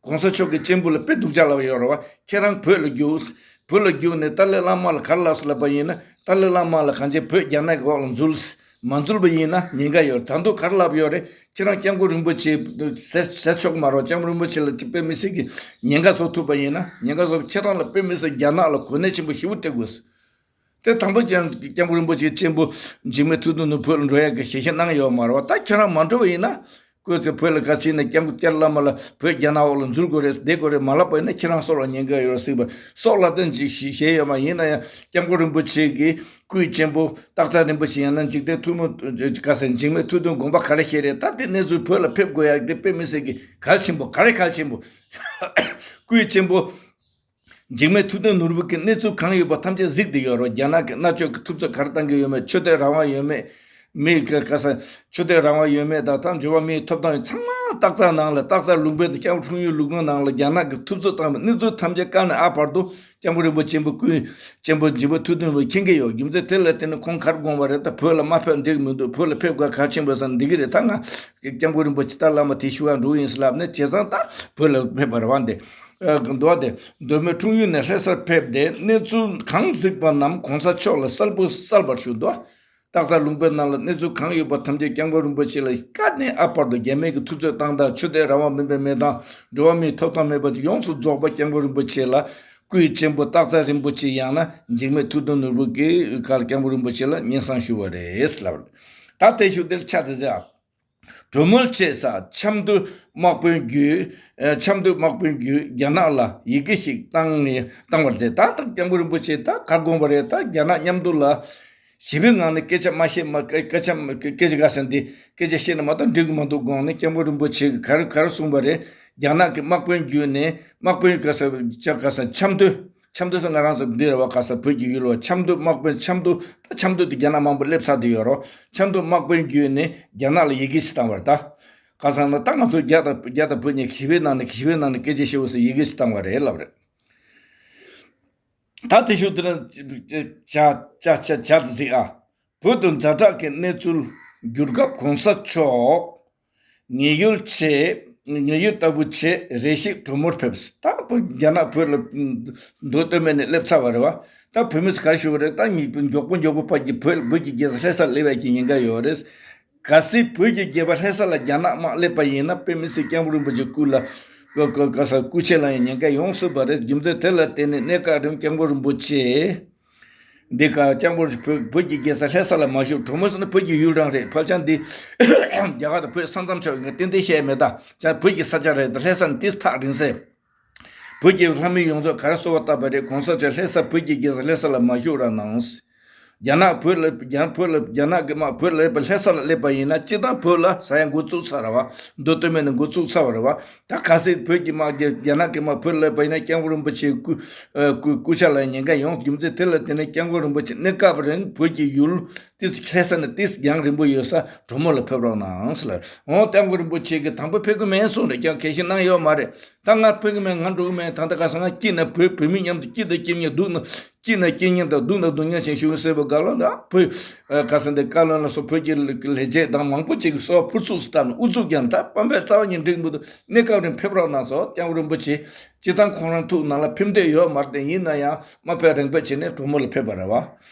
གོང་ས་མཆོག་གི་གཅེན་པོ་ལ་དཔེ་སྡུག་ཅག་ལབ་ཡོད་རེད་བ། ཁྱེད་རང་བོད་ལ་རྒྱུགས། བོད་ལ་རྒྱུགས་ནས་ཏཱ་ལའི་བླ་མ་ལ་ག་རེ་ལབ་སོང་ལབ་པ་ཡིན་ན། ཏཱ་ལའི་བླ་མ་ལ་གང་བྱས་བོད་རྒྱ་ནག་གི་འོག་ལ་འཛུལ། མ་འཛུལ་བ་ཡིན་ན་ཉེན་ཁ་ཡོད། ད་དུང་ག་རེ་ལབ་ཡོད་རེད། ཁྱེད་རང་སྐྱབས་མགོན་རིན་པོ་ཆེ་ཟེར་ཟེར་ཆོག་གི་མ་རེད། སྐྱབས་མགོན་རིན་པོ་ཆེ་ལ་དཔེ་མི་སྲིད་ཀྱི་ཉེན་ཁ་བཟོ་ཐུབ་པ་ཡིན་ན། ཉེན་ཁ་བཟོ། ཁྱེད་རང་ལ་དཔེ་མི་སྲིད་རྒྱ་ནག་ལ་གོ་གནས་ཆེན་པོ་ཞེ་པོ་སྤྲད་དགོས། དེ་དང་པོ་ཀྱང་སྐྱབས་མགོན་རིན་པོ་ཆེའི་གཅེན་པོ་འཇིགས་མེད་ཐུགས་དོན་ནོར་བུ་བོད་ལ་འགྲོ་ཡག་གི་ཞལ་བཞེས་གནང་ཡོད་མ་རེད་བ། ད་ཁྱེད་རང་མ་འགྲོ་བ་ཡིན་ན། སྐུ་ཚེ་བོད་ལ་ག་ཚིག་ནས་སྐྱབས་མགོན་སྐྱབས་བླ་མ་ལ་བོད་རྒྱ་ནག་འོག་ལ་འཛུལ་དགོས་རེད་བསྡད་དགོས་རེད་མ་ལབ་པ་ཡིན་ན་ཁྱེད་རང་སྲོག་ལ་ཉེན་ཁ་ཡོད་རེད་ཟེར་བ་སྲོག་ལ་དོན་ཅིག་ཞེས་བཤད་ཡོད་མ་ཡིན་ན་ཡང་སྐྱབས་མགོན་རིན་པོ་ཆེ་གི་སྐུའི་གཅེན་པོ་སྟག་ཚང་རིན་པོ་ཆེ་ཡང་ན་འཇིག་རྟེན་ཐུན་མོང་ག་ས་འཇིགས་མེད་ཐུགས་དོན་དགོངས་པ་ག་རེ་བཞེས་རེད། ད་དེ་གནས་ཚུལ་བོད་ལ་ཕེབས་དགོས་ཡག་དེ་དཔེ་མི་སྲིད་ཀྱི་གལ་ཆེན་པོ་ག་རེ་གལ་ཆེན་པོ། སྐུའི་གཅེན་པོ། འཇིགས་མེད་ཐུགས་དོན་ནོར་བུ་གི་གནས་ཚུལ་གང་ཡོད་པ་ཐམས་ཅད་གཟིགས་ཏེ་ཡོད་རོགས། རྒྱ་ནག་གི་མནར་གཅོད་ཀྱི་ཐུབ་ཚོད་ག་རེ་བཏང་གི་ཡོད་མེད། ཆོས་དད་རང་དབང་ཡོད་མེད། མི་ག་ག་ས་ཆོས་དད་རང་དབང་ཡོད་མེད་དང་ད་འགྱུར་བ་མིའི་ཐོབ་ཐང་ཡོད་ཚང་མ་སྟག་ཚང་ནང་ལ་སྟག་ཚང་ལུང་པའི་སྐྱབས་ཁྲུང་ཡུལ་ལུང་ནང་ལ་རྒྱ་ནག་གི་ཐུབ་ཚོད་བཏང་བའི་གནས་ཚུལ་ཐམས་ཅད་ཀ་ནས་ཨ་བར་དུ་སྐྱབས་མགོན་རིན་པོ་ཆེ་པོ་ཀུན་གཅེན་པོ་འཇིགས་མེད་ཐུགས་དོན་པོ་མཁྱེན་གྱི་ཡོད། རྒྱུ་མཚན་དེ་ལ་བརྟེན་ནས་ཁོང་ག་རེ་དགོངས་པ་རེད། ད་བོད་ལ་མ་ཕེབས་འགྲིག་མི་འདུག་བོད་ལ་ཕེབས་དགོས་གལ་ཆེན་པོ་ཟེར་འདི་གི་རེད། ད་ང་སྐྱབས་མགོན་རིན་པོ་ཆེ་ད་བླ་མ་དེ་ཞུ་བ་འགྲོ་ཡིན་ཟེར་ལབ་ནས་བྱས་ཙང་ད་བོད་ལ་ཕེབས་པ་རེད་བ་འདི། འདུག་སྟེ་མདོ་སྨད་ཁྲུང་ཡུལ་ནས་ལྷ་སར་ཕེབས་ཏེ་གནས་ཚུལ་གང་གཟིགས་པ་རྣམས་གོང་ས་མཆོག་ལ་གསལ་པོ་གསལ་བར་ཞུ་འདུག་སྟག་ཚང་ལུང་པའི་ནང་ལ་གནས་ཚུལ་གང་ཡོད་པ་ཐམས་ཅད་སྐྱབས་མགོན་རིན་པོ་ཆེ་ལ་ཀ་ནས་ཨ་བར་དུ་རྒྱ་མི་གི་ཐུབ་ཚོད་བཏང་སྟངས་ཆོས་དད་རང་དབང་མིན་པའི་མེད་སྟངས་འགྲོ་བ་མིའི་ཐོབ་ཐང་མེད་པ་ཡོངས་སུ་རྫོགས་པ་སྐྱབས་མགོན་རིན་པོ་ཆེ་ལ་སྐུའི་གཅེན་པོ་སྟག་ཚང་རིན་པོ་ཆེ་ཡང་ན་འཇིགས་མེད་ཐུགས་དོན་ནོར་བུ་གིས་ག་ལ་སྐྱབས་མགོན་རིན་པོ་ཆེ་ལ་སྙན་སེང་ཞུ་བ་རེད་ལབ། ད་དེ་ཞུ་དེར་ཆ་དེ་ཟེར། གྲོས་མོལ་བྱས་ས་ཆབ་མདོ་དམག་དཔོན་བརྒྱུད། ཨ། ཆབ་མདོ་དམག་དཔོན་བརྒྱུད་རྒྱ་ནག་ལ་ཡི་གེ་ཞིག་བཏང་ནས་བཏང་བར་མཛད། ད་ལྟ་སྐྱབས་མགོན་རིན་པོ་ཆེ་ད་ག་རེ་དགོངས་པ་རེད། ད་རྒྱ་ནག་མཉམ་དུ་ལ་ཞི་བའི་ངང་ནས་སྐད་ཆ་མ་བཤད་མ་སྐད་ཆ་སྐད་ཆ་ག་ཟེར་འདི་སྐད་ཆ་བཤད་ན་མ་གཏོགས་འགྲིག་གི་མ་འདུག་དགོངས་ནས་སྐྱབས་མགོན་རིན་པོ་ཆེ་གིས་ག་རེ་ག་རེ་གསུངས་པ་རེད། རྒྱ་ནག་གི་དམག་དཔོན་བརྒྱུད་ནས་དམག་དཔོན་ག་ཟེར་ཆ་ག་ཟེར་ཆབ་མདོ། ཆབ་མདོ་ཟེར་ང་རང་ཚོ་འདི་རེད་བ། ག་ས་བོད་ཀྱི་ཡུལ་བ་ཆབ་མདོ་དམག་དཔོན་ཆབ་མདོ་ད་ཆབ་མདོ་དེ་རྒྱ་ནག་མང་པོ་སླེབས་ཚར་དུ་ཡོད་རོ། ཆབ་མདོ་དམག་དཔོན་བརྒྱུད་ནས་རྒྱ་ནག་ལ་ཡི་གེ་ཞིག་བཏང་བ་རེད་ད། ག་ས་ན་ད་ང་ཚོ་རྒྱ་དང་རྒྱ་དང་བོད་གཉིས་ཞི་བའི་ནང་ནས་ཞི་བའི་ནང་ནས་སྐད་ཆ་བཤད་འོ་ཟེར་ཡི་གེ་ཞིག་བཏང་བ་རེད་ལབ་རེད། ད་དེ་ཤུགས་དེ་ལ་ཇ་ཇ་ཇ་ཇ་དེ་ཟིག་ཨ། བོད་དུ་ཛ་དྲག་གི་གནས་ཚུལ་འགྱུར་སྐབས་གོང་ས་མཆོག་ཉེ་ཡུལ་ཆེ། ཉེ་ཡུལ་ལྟ་བུ་ཆེ་རེ་ཞིག་གྲོས་མོལ་ཕེབས། ད་བོད་རྒྱ་ནག་བོད་ལ་མདོ་སྟོད་སྨད་ནས་སླེབས་ཚར་བ་རེད་བ། ད་བོད་མི་ཚོ་ག་རེ་ཞུ་བ་རེད། ད་ཉིད་མགྱོགས་པོ་མགྱོགས་པོ་ཕ་གི་བོད་བོད་ཀྱི་རྒྱལ་ས་ལྷ་སར་སླེབས་ཡག་གི་ཉེན་ཁ་ཡོད་རེད། གལ་སྲིད་བོད་ཀྱི་རྒྱལ་པོ་ལྷ་ས་ལ་རྒྱ་ནག་དམག་སླེབས་པ་ཡིན་ན་དཔེ་མི་སྲིད་སྐྱབས་མགོན་རིན་པོ་ཆེ་སྐུ་ལ་ག་ག་ག་ས་སྐུ་ཆེ་ལ་ཡང་ཉེན་ཁ་ཡོང་སྲིད་པ་རེད། རྒྱུ་མཚན་དེ་ལ་བརྟེན་ནས་གནས་སྐབས་རིང་སྐྱབས་མགོན་རིན་པོ་ཆེ། འདི་ག་སྐྱབས་མགོན་བོད་བོད་ཀྱི་རྒྱལ་ས་ལྷ་ས་ལ་མ་བཞུགས། གྲོས་མོལ་ཟེར་ན་བོད་ཀྱི་ཡུལ་རང་རེད། ཕལ་ཆེར་འདི་རྒྱ་གར་དང་བོད་ས་མཚམས་ཆགས་ཡོད་ཏན་ཏན་བཤད་མེད། ད་ཅང་བོད་ཀྱི་ས་ཆ་རེད། ད་ལྷ་ས་ནི་ཏིས་ཐག་རིང་ཟེར། བོད་ཀྱི་ལྷ་མི་ཡོངས་རྫོགས་ག་རེ་གསོལ་བ་བཏབ་པ་རེད། གོང་ས་མཆོག་ལྷ་ས་བོད་ཀྱི་རྒྱལ་ས་ལྷ་ས་ལ་མ་བཞུགས་ར་གནང་། རྒྱ་ནག་བོད་ལ་རྒྱ་བོད་ལ་རྒྱ་ནག་གི་དམག་བོད་ལ་སླེབས་པ་ལྷ་ས་ལ་སླེབས་པ་ཡིན་ན་སྤྱིར་བཏང་བོད་ལ་ས་ཡ་འགོ་བཙུགས་ཚར་བ། མདོ་སྟོད་སྨད་ནས་འགོ་བཙུགས་ཚར་བ་རེད་བ། ད་གལ་སྲིད་བོད་ཀྱི་དམག་རྒྱ་རྒྱ་ནག་གི་དམག་བོད་ལ་སླེབས་པ་ཡིན་ན་སྐྱབས་མགོན་རིན་པོ་ཆེའི་སྐུ་ཨ་སྐུ་སྐུ་ཕྱྭ་ལ་ཉེན་ཁ་ཡོང་། རྒྱུ་མཚན་དེ་ལ་བརྟེན་ནས་སྐྱབས་མགོན་རིན་པོ་ཆེ་གནས་སྐབས་རིང་བོད་ཀྱི་ཡུལ་ཏིས་ལྷ་ས་ནས་ཏིས་རྒྱང་རིང་པོ་ཡོད་ས་གྲོས་མོལ་ལ་ཕེབས་རོགས་གནང་ཟེར་ལ། འོ་སྐྱབས་མགོན་རིན་པོ་ཆེ་གིས་དང་པོ་ཕེབས་ཀྱི་མེད་གསུངས་རེད། ཀྱང་གལ་ཞིག་གནང་ཡོད་མ་རེད། ད་ང་ཕེབས་ཀྱི་མེད། ང་འགྲོ་གི་མེད། ད་ལྟ་ག་ས་ང་སྐྱིད་ན་བོད་བོད་མི་མཉམ་དུ་སྐྱིད་དང་སྐྱིད་མཉམ་སྡུག་ན་སྐྱིད་ན་སྐྱིད་མཉམ་དང་སྡུག་ན་སྡུག་མཉམ་བྱས་བཞུགས་ཟེར་བའི་སྐབས་ལ་ད་བོད་ཨ་ག་ས་འདི་བཀའ་བློན་ལ་སོགས་བོད་ཀྱི་ལས་བྱེད་དང་མང་པོ་ཅིག་གིས་གསོལ་བ་ཕུར་ཚུགས་སུ་བཏབ་ནས་ཨུ་ཚུགས་ཀྱང་ད་དཔོན་པོའི་རྩ་བ་ཉིད་འགྲིག་མི་འདུག་གནས་སྐབས་རིང་ཕེབས་རོགས་གནང་སོགས་སྐྱབས་མགོན་རིན་པོ་ཆེ་སྤྱིར་བཏང་ཁོང་རང་ཐུགས་ནང་ལ་ཕེབས་འདོད་ཡོད་མ་རེད། དེ་ཡིན་ན་ཡང་མ་ཕེབས་རིང་པོ་བྱས་ནས་གྲོས་མོལ་ལ་ཕེབས་པ་རེད་བ།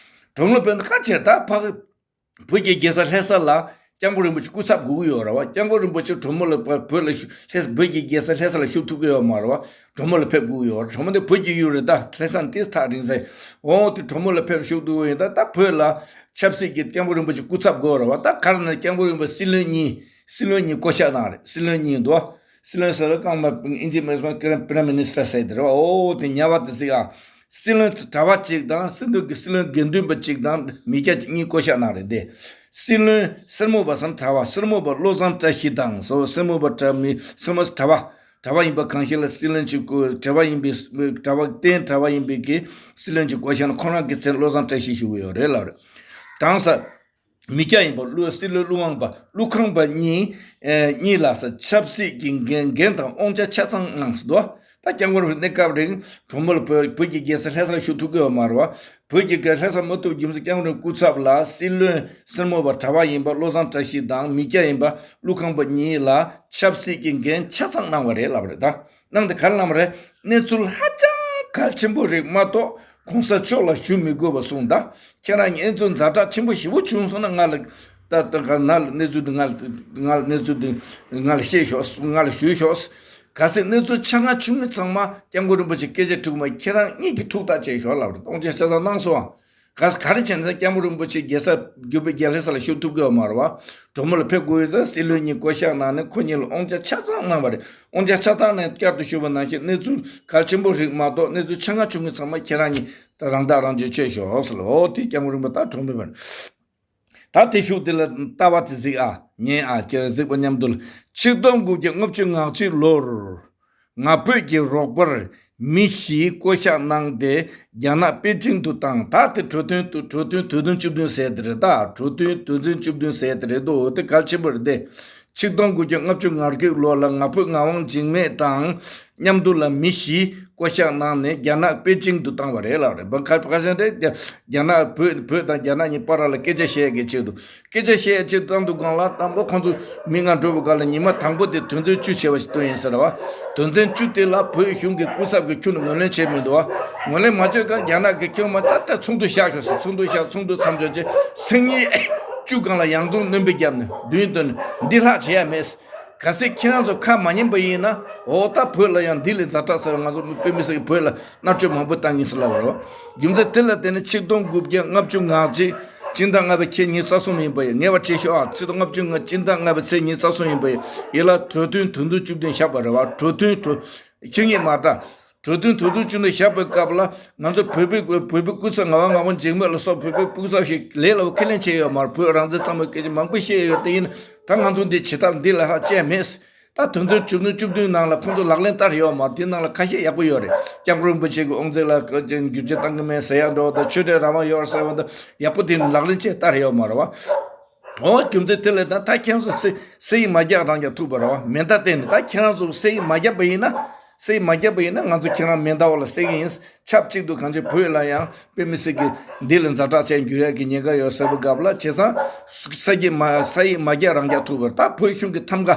གྲོས་མོལ་ཕེབས་ན་ཁ་ཆེར་ད་ཕ་གི་བོད་ཀྱི་རྒྱལ་ས་ལྷ་ས་ལ་སྐྱབས་མགོན་རིན་པོ་ཆེ་སྐུ་ཚབ་དགོས་ཀྱི་ཡོད་རེད་བ། སྐྱབས་མགོན་རིན་པོ་ཆེ་གྲོས་མོལ་ལ་བོད་ལ་ལྷ་ས་བོད་ཀྱི་རྒྱལ་ས་ལྷ་ས་ལ་བཞུགས་ཐུབ་ཀྱི་ཡོད་མ་རེད་བ། གྲོས་མོལ་ལ་ཕེབས་དགོས་ཀྱི་ཡོད་རེད། གྲོས་མོལ་དེ་བོད་ཀྱི་ཡུལ་རེད། ད་ལྷ་ས་ནི་ཏིས་ཐག་རིང་ཟེར། འོ་དེ་གྲོས་མོལ་ལ་ཕེབས་བཞུགས་འདུག་ཡིན་ད་ད་བོད་ལ་ཆབ་སྲིད་ཀྱི་སྐྱབས་མགོན་རིན་པོ་ཆེ་སྐུ་ཚབ་དགོས་རེད་བ། ད་ག་རེ་ན་སྐྱབས་མགོན་རིན་པོ་ཆེ་སྲིད་བློན་གཉིས་སྲིད་བློན་གཉིས་བསྐོ་བཞག་གནང་རེད། སྲིད་བློན་གཉིས་འདུག་སྲིད་བློན་ཟེར་བ་རྐང་མ་ཨིན་ཇི་མི་སྨོས་པ་Prime Minister ཟེར་དེ་རེད་བ། འོ་དེ་ཉ་བ་དེ་ཟིག་ཨ། སྲིད་བློན་གྲྭ་པ་གཅིག་དང་སྲིད་འཛིན་གྱི་སྲིད་བློན་དགེ་འདུན་པ་གཅིག་དང་མི་སྐྱ་གཉིས་བསྐོ་བཞག་གནང་རེད་དེ། སྲིད་བློན་སེར་མོ་བ་སམ་གྲྭ་པ་སེར་མོ་བ་བློ་བཟང་བཀྲ་ཤིས་དང་སོ་སེར་མོ་བ་གྲྭ་མི་སེར་མོ་གྲྭ་པ་གྲྭ་པ་ཡིན་པ་གང་ཞིག་ལ་སྲིད་བློན་གྱི་བསྐོ་གྲྭ་པ་ཡིན་པའི་གྲྭ་པ་བསྟེན་གྲྭ་པ་ཡིན་པའི་གི་སྲིད་བློན་གྱི་བསྐོ་བཞག་ན་ཁོང་རང་གི་མཚན་བློ་བཟང་བཀྲ་ཤིས་ཞུ་གི་ཡོད་རེད་ལབ་རེད། དང་ས། མི་སྐྱ་ཡིན་པ་བློ་སྲིད་བློན་ཀླུ་དབང་པ་ཀླུ་ཁང་པ་གཉིས་ཨེ་གཉིས་ལ་ས་ཆབ་སྲིད་ཀྱི་འགན་འགན་དང་དབང་ཆ་ཆ་ཚང་གནང་ཟེར་འདུག་ད་སྐྱབས་མགོན་རིན་པོ་ཆེ་གནས་སྐབས་རིང་གྲོས་མོལ་བོད་བོད་ཀྱི་རྒྱལ་ས་ལྷ་སར་བཞུགས་ཐུབ་ཀྱི་ཡོད་མ་རེད་བ། བོད་ཀྱི་རྒྱལ་ལྷ་སར་མ་ཐུབ་རྒྱུ་མཚན་སྐྱབས་མགོན་རིན་པོ་ཆེ་སྐུ་ཚབ་ལ་སྲིད་བློན་སེར་མོ་བ་གྲྭ་པ་ཡིན་པ་བློ་བཟང་བཀྲ་ཤིས་དང་མི་སྐྱ་ཡིན་པ་ཀླུ་ཁང་པ་གཉིས་ལ་ཆབ་སྲིད་ཀྱི་འགན་ཆ་ཚང་གནང་བ་རེད་ལབ་རེད་ད། གནང་སྟེ་ག་རེ་གནང་བ་རེད། གནས་ཚུལ་ཧ་ཅང་གལ་ཆེན་པོ་རིགས་མ་གཏོགས་གོང་ས་མཆོག་ལ་ཞུ་མི་དགོས་པ་གསུངས། ད་ཁྱེད་རང་གཉིས་གནས་ཚུལ་ཛ་དྲག་ཆེན་པོ་ཞེ་པོ་བྱུང་སོང་ན་ང་ལ་ད་ད་ག་ང་ལ་གནས་ཚུལ་འདི་ང་ལ་ང་ལ་གནས་ཚུལ་འདི་ང་ལ་བཤད་ཤོག་ང་ལ་ཞུས་ཤོག་གལ་སྲིད་གནས་ཚུལ་ཆེ་ང་ཆུང་ངུ་ཚང་མ་སྐྱབས་མགོན་རིན་པོ་ཆེ་སྐད་ཆ་དྲི་གི་མ་ཁྱེད་རང་གཉིས་ཀྱིས་ཐུགས་ཐག་བཅད་ཤོག་ལབ་རེད། གཏོང་ཆེན་ཆ་ཚང་གནང་སོང་ཨ། ག་ག་རེ་བྱས་ན་སྐྱབས་མགོན་རིན་པོ་ཆེ་རྒྱལ་ས་རྒྱུད་པའི་རྒྱལ་ས་ལ་བཞུགས་ཐུབ་ཀྱི་ཡོད་མ་རེད་བ། གྲོ་མོ་ལ་ཕེབས་དགོས་ཡོད་ཙང་སྲིད་བློན་གཉིས་བསྐོ་བཞག་གནང་ནས་ཁོ་གཉིས་ལ་དབང་ཆ་ཆ་ཚང་གནང་བ་རེད། དབང་ཆ་ཆ་ཚང་ནས་བསྐྱར་དུ་ཞུ་བ་ནང་བཞིན་གནས་ཚུལ་གལ་ཆེན་པོ་རིགས་མ་གཏོགས་གནས་ཚུལ་ཆ་ང་ཆུང་ངུ་ཚང་མ་ཁྱེད་རང་གཉིས་ད་རང་ཐག་རང་གཅོད་བྱས་ཤོག་ཟེར་ལ། འོ་དེ་སྐྱབས་མགོན་རིན་པོ་ད་གྲོངས་པའི་བར། ད་དེ་ཤུགས་དེ་ལ་ལྟ་བ་དེ་གཟིགས་ཨ། ཉན་ཨ། ཁྱེད་རང་གཟིགས་པ་མཉམ་དུ་ལ། ཆིག་སྟོང་དགུ་བརྒྱ་ལྔ་བཅུ་ང་གཅིག་ལོར་ང་ཕོད་ཀྱི་རོགས་པར་མི་བཞི་བསྐོ་བཞག་གནང་སྟེ་རྒྱ་ནག་པེ་ཅིང་དུ་བཏང་། ད་དེ་གྲོས་མཐུན་དུ་གྲོས་མཐུན་དོན་ཚན་བཅུ་བདུན་ཟེར་དེ་རེད། ད་གྲོས་མཐུན་དོན་ཚན་བཅུ་བདུན་ཟེར་དེ་རེད་འདུག་དེ་གལ་ཆེན་པོ་རེད་དེ། ཆིག་སྟོང་དགུ་བརྒྱ་ལྔ་བཅུ་ང་དགུ་ལོ་ལ་ང་ཕོད་ངག་དབང་འཇིགས་མེད་དང་མཉམ་དུ་ལ་མི་བཞི་བསྐོ་བཞག་གནང་ནས་རྒྱ་ནག་པེ་ཅིང་དུ་བཏང་བ་རེད་ལབ་རེད། བ་ཁ་ཁ་ཤས་རེད། རྒྱ་རྒྱ་ནག་བོད་བོད་དང་རྒྱ་ནག་གཉིས་བར་ལ་སྐད་ཆ་བཤད་ཀྱི་ཆེད་དུ། སྐད་ཆ་བཤད་ཀྱི་ཆེད་དུ་བཏང་དུས་སྒང་ལ་དང་པོ་ཁོང་ཚོ་མི་ལྔ་འགྲོ་བའི་སྒང་ལ་ཉི་མ་དང་པོ་དེ་དོན་ཚན་བཅུ་བྱས་པ་ཞིག་བཏོན་ཡིན་ཟེར་བ། དོན་ཚན་བཅུ་དེ་ལ་བོད་གཞུང་གི་སྐུ་ཚབ་ཀྱིས་ཁྱོན་ནས་ངོས་ལེན་བྱས་མི་འདུག་བ། ངོས་ལེན་མ་བྱས་ཀྱང་རྒྱ་ནག་གིས་ཁྱོད་མ་ད་ལྟ་ཚོགས་འདུ་བཞག་ཤོག་ཟེར། ཚོགས་འདུ་བཞག་ཚོགས་འདུ་མཚམས་འཇོག་བྱས་སང་ཉིན་བཅུ་སྒང་ལ་ཡང་རྫོང་སྣོན་པའི་རྒྱབ་ནས་མདུན་དོན་འདི་ལྷག་བྱེད་ཡ་མེད། གལ་སྲིད་ཁྱེད་རང་ཚོ་ཁ་མ་ཉན་པ་ཡིན་ན། འོ་ད་བོད་ལ་ཡང་འདི་ལས་ཛ་དྲག་ཟེར། ང་ཚོ་དཔེ་མི་སྲིད་ཀྱི་བོད་ལ་མནར་གཅོད་མང་པོ་བཏང་ཡིན་ཟེར་ལབ་པ་རེད་བ། རྒྱུ་མཚན་དེ་ལ་བརྟེན་ནས་ཆིག་སྟོང་དགུ་བརྒྱ་ལྔ་བཅུ་ང་གཅིག་སྤྱི་ཟླ་ལྔ་པའི་ཚེས་ཉི་ཤུ་རྩ་གསུམ་ཡིན་པ་ཡིན། ངེས་པར་བྱེད་ཤོག་ཨ། ཆིག་སྟོང་ལྔ་བཅུ་ང་སྤྱི་ཟླ་ལྔ་པའི་ཚེས་ཉི་ཤུ་རྩ་གསུམ་ཡིན་པ་ཡིན། ཡིན་ལ་གྲོས་མཐུན་དོན་ཚན་བཅུ་བདུན་བཞག་པ་རེད་བ། གྲོས་མཐུན་གྲོས་ཆིངས་ཡིག་མ་རེད། གྲོས་མཐུན་དོན་ཚན་བཅུ་བདུན་བཞག་པའི་སྐབས་ལ་ང་ཚོ་བོད་པའི་བོད་པའི་སྐུ་ཚབ་ངག་དབང་ངག་དབང་འཇིགས་མེད་ལ་སོགས་བོད་པའི་སྐུ་ཚབ་ཞིག་ལས་སླ་པོ་ཁས་ལེན་བྱས་ཡོད་མ་རེད། བོད་རང་བཙན་གཙང་མའི་སྐད་ཆ་མང་པོ་བཤད་ཡོད་དེ་ཡིན། ད་ང་ཚོ་འདི་བྱེད་ཐབས་འདི་ལ་ཧ་ཅང་མེད། ད་དོན་ཚན་བཅུ་བདུན་བཅུ་བདུན་ནང་ལ་ཁོང་ཚོ་ལག་ལེན་བསྟར་ཡོད་མ་རེད། དེ་ནང་ལ་ཁ་ཤས་ཡག་པོ་ཡོད་རེད། སྐྱབས་མགོན་རིན་པོ་ཆེ་གི་དབང་ཚད་ལ་བསྒྱུར་བཅོས་བཏང་གི་མེད་ཟེར་ཡག་འགྲོ་བ་དང་། ཆོས་དད་རང་དབང་ཡོད་ཟེར་བ་དང་། ཡག་པོ་དེ་ལག་ལེན་བྱས་བསྟར་ཡོད་མ་རེད་བ། འོ་རྒྱུ་མཚན་དེ་ལས་ད་ད་ཁྱེད་རང་ཚོ་གསེར་གསེར་ཡིག་མ་རྒྱག་རང་རྒྱག་ཐུབ་པ་རེད་བ། མེ་མདའ་བསྟན་ནས། ད་ཁྱེད་རང་ཚོ་གསེར་ཡིག་མ་རྒྱག་པ་ཡིན་ན། གསེར་ཡིག་མ་རྒྱག་པ་ཡིན་ན་ང་ཚོ་ཁྱེད་རང་མེ་མདའ་འོག་ལ་བསད་ཀྱི་ཡིན། ཆབས་ཅིག་ཏུ་གང་ཅི་བོད་ལ་ཡང་དཔེ་མི་སྲིད་ཀྱི་འདི་ལ་ཛ་དྲག་ཅན་འགྱུར་ཡག་གི་ཉེན་ཁ་ཡོད་ཟེར་བའི་སྐབས་ལ། བྱས་ཙང་གསེར་གྱི་མ་གསེར་ཡིག་མ་རྒྱག་རང་རྒྱག་ཐུབ་པ་རེད། ད་བོད་གཞུང་གི་ཐམ་ག་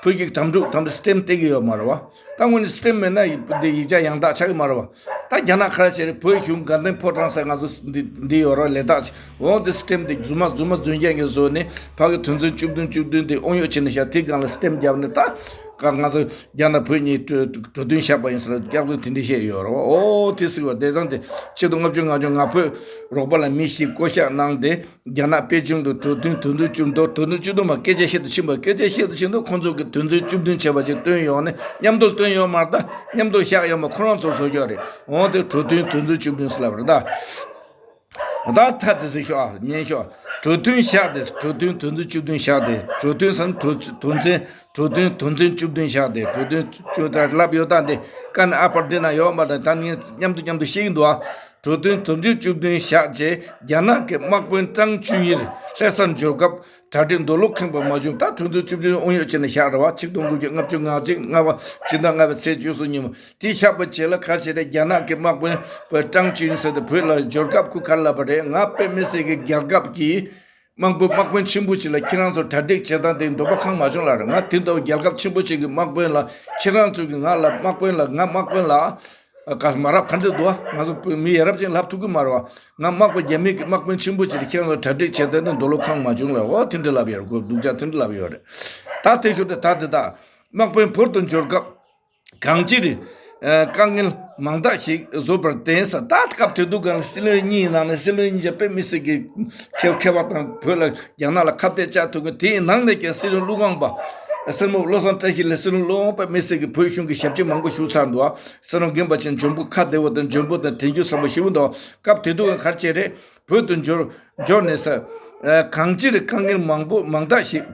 བོད་ཀྱི་དམ་ཕྲུག་དམ་ཕྲུག་སི་ཊེམ་སྟེར་གྱི་ཡོད་མ་རེད་བ། ད་དངོས་གནས་སི་ཊེམ་མེད་ན་འདི་ཡིག་ཆ་ཡང་དག་ཆགས་ཀྱི་མ་རེད་བ། ད་རྒྱ་ནག་ག་རེ་བྱས་རེད། བོད་གཞུང་དགའ་ལྡན་ཕོ་བྲང་ཟེར་ང་ཚོ་འདི་འདི་ཡོད་ར་ལས་དག་ཅིག་འོང་དེ་སི་ཊེམ་དེ་རྫུན་མ་རྫུན་མ་རྫུན་རྐྱང་གི་བཟོས་ནས་ཕ་གི་དོན་ཚན་བཅུ་བདུན་བཅུ་བདུན་དེ་དབང་ཡོད་བྱས་ནས་བཞག་དེའི་སྒང་ལ་སི་ཊེམ་བརྒྱབ་ནས། ད་ང་ཚོ་རྒྱ་ནག་བོད་གཉིས་གྲོས་གྲོས་མཐུན་བཞག་པ་ཡིན་ཟེར་སྐྱབས་མགོན་དེ་འདྲ་བཤད་ཡོད་རེད་བ། ཨོ་དེ་ཟེར་བ་དེ་ཙང་དེ་ཆེད་དུ་ལྔ་བཅུ་ང་བཅུ་ང་བོད་རོགས་པ་ལ་མི་ཞིག་བསྐོ་བཞག་གནང་སྟེ། རྒྱ་ནག་པེ་ཅིང་དུ་གྲོས་མཐུན་དོན་ཚན་བཅུ་བདུན། གྲོས་མཐུན་བཅུ་བདུན་མ་སྐད་ཆ་བཤད་དུ་ཕྱིན་པ། སྐད་ཆ་བཤད་དུ་ཕྱིན་དུས་ཁོང་ཚོ་གིས་དོན་ཚན་བཅུ་བདུན་བྱས་པ་ཅིག་བཏོན་ཡོང་ནས་མཉམ་དུ་བཏོན་ཡོད་མ་རེད། ད་མཉམ་དུ་བཞག་ཡོད་མ་ཁོ་རང་ཚོ་བཟོ་རྒྱུ་རེད། འོང་དེ་གྲོས་མཐུན་དོན་ཚན་བཅུ་བདུན་ཟེར་ལབ་རེད་ད། ད་ཐ་དེ་ཟེར་ཤོག་ཨ། ཉན་ཤོག་གྲོས་མཐུན་བཞག་སྟེ། གྲོས་མཐུན་དོན་ཚན་བཅུ་བདུན་བཞག་སྟེ། གྲོས་མཐུན་ཟེར་ན་གྲོས་དོན་ཚན་གྲོས་མཐུན་དོན་ཚན་བཅུ་བདུན་བཞག་སྟེ། གྲོས་མཐུན་བཅུ་ད་ལབ་ཡོད་ད། འདི་ཀ་ནས་ཨ་བར་འདི་ན་ཡོད་མ་རེད། ད་ངས་མཉམ་དུ་མཉམ་དུ་བཤད་ཀྱི་འདུག་ཨ། གྲོས་མཐུན་དོན་ཚན་བཅུ་བདུན་བཞག་རྗེས་རྒྱ་ནག་གི་དམག་དཔོན་ཀྲང་ཅུན་ཡིར་ལྷ་སར་འབྱོར་སྐབས་གྲ་སྒྲིག་འདོད་བློ་ཁེངས་པ་མ་བྱུང་། ད་གྲོས་མཐུན་བཅུ་བདུན་དབང་ཡོད་བྱས་ནས་བཞག་རེད་བ། ཆིག་སྟོང་དགུ་བརྒྱ་ལྔ་བཅུ་ང་གཅིག་ལྔ་པ་ཕྱི་ཟླ་ལྔ་པའི་ཚེས་བཅུ་གསུམ་ཉིན་མོ། དེ་བཞག་པའི་རྗེས་ལ་ག་རེ་བྱས་རེད། རྒྱ་ནག་གི་དམག་དཔོན་པ་ཀྲང་ཅུན་ཟེར་དེ་བོད་ལ་འབྱོར་སྐབས་ཁོས་ག་རེ་ལབ་པ་རེད། ང་དཔེ་མི་སྲིད་ཀྱི་རྒྱལ་ཁབ་ཀྱི་དམག་དཔོན་དམག་དཔོན་ཆེན་པོ་ཅིག་ལ་ཁྱེད་རང་ཚོ་གྲ་སྒྲིག་བྱེད་སྟངས་དེ་འདོད་པ་ཁེངས་མ་བྱུང་ལབ་རེད། ང་དེ་འདྲ་བའི་རྒྱལ་ཁབ་ཆེན་པོ་ཅིག་གི་དམག་དཔོན་ལ་ཁྱེད་རང་ཚོ་གིས་ང་ལ་དམག་དཔོན་ལ་ང་དམག་དཔོན་ལ་ག་མ་རབས་ག་འདྲ་འདུག་བ། ང་ཚོ་བོད་མི་ཡ་རབས་ཅན་ལབ་ཐུབ་ཀྱི་མ་རེད་བ། ང་དམག་དཔོན་རྒྱ་མི་གི་དམག་དཔོན་ཆེན་པོ་ཅིག་ལ་ཁྱེད་རང་ཚོ་གྲ་སྒྲིག་བྱེད་སྟངས་དེ་འདོད་བློ་ཁེངས་མ་བྱུང་ལབ། འོ་དེ་འདྲ་ལབ་ཡོད་རེད། ཁོས་སྡུག་ཅག་དེ་འདྲ་ལབ་ཡོད་རེད། ད་དེ་ཤོད་དེ་ད་དེ་ད་དམག་དཔོན་བོད་དུ་འབྱོར་སྐབས། གང་ཅིར། ཨ། དཀའ་ངལ་མང་དག་ཞིག་བཟོས་པར་བརྟེན་ཟེར། ད་སྐབས་དེ་དུས་སྒང་ལ་སྲིད་བློན་གཉིས་ནང་ནས་སྲིད་བློན་གཉིས་ཀྱང་དཔེ་མི་སྲིད་ཀྱི་མཁས་མཁས་པ་དང་བོད་ལ་རྒྱ་ནག་ལ་ཁ་གཏད་བཅག་ཐུབ་མཁན། དེའི་ནང་ནས་ཀྱང་སྲིད་བློན་ཀླུ་དབང་པ། སྲས་མོ་བློ་བཟང་བཀྲ་ཤིས་ལ་སྲིད་བློན་ཀླུ་དབང་པ་དཔེ་མི་སྲིད་ཀྱི་བོད་གཞུང་གི་ཞབས་ཕྱི་མང་པོ་ཞུས་ཚར་འདུག་སྲིད་བློན་རྒན་པ་ཆེན་འཇོན་པོ་ཁ་བདེ་བོ་དང་འཇོན་པོ་དང་དྲན་རྒྱུ་བཟང་པོ་ཞེ་པོ་འདུག་སྐབས་དེ་དུས་སྒང་ག་རེ་བྱས་རེད། བོད་དུ་འབྱོར་འབྱོར་ནས་ཟེར། ཨ། གང་ཅིར་དཀའ་ངལ་མང་པོ་མང་དག་ཞིག་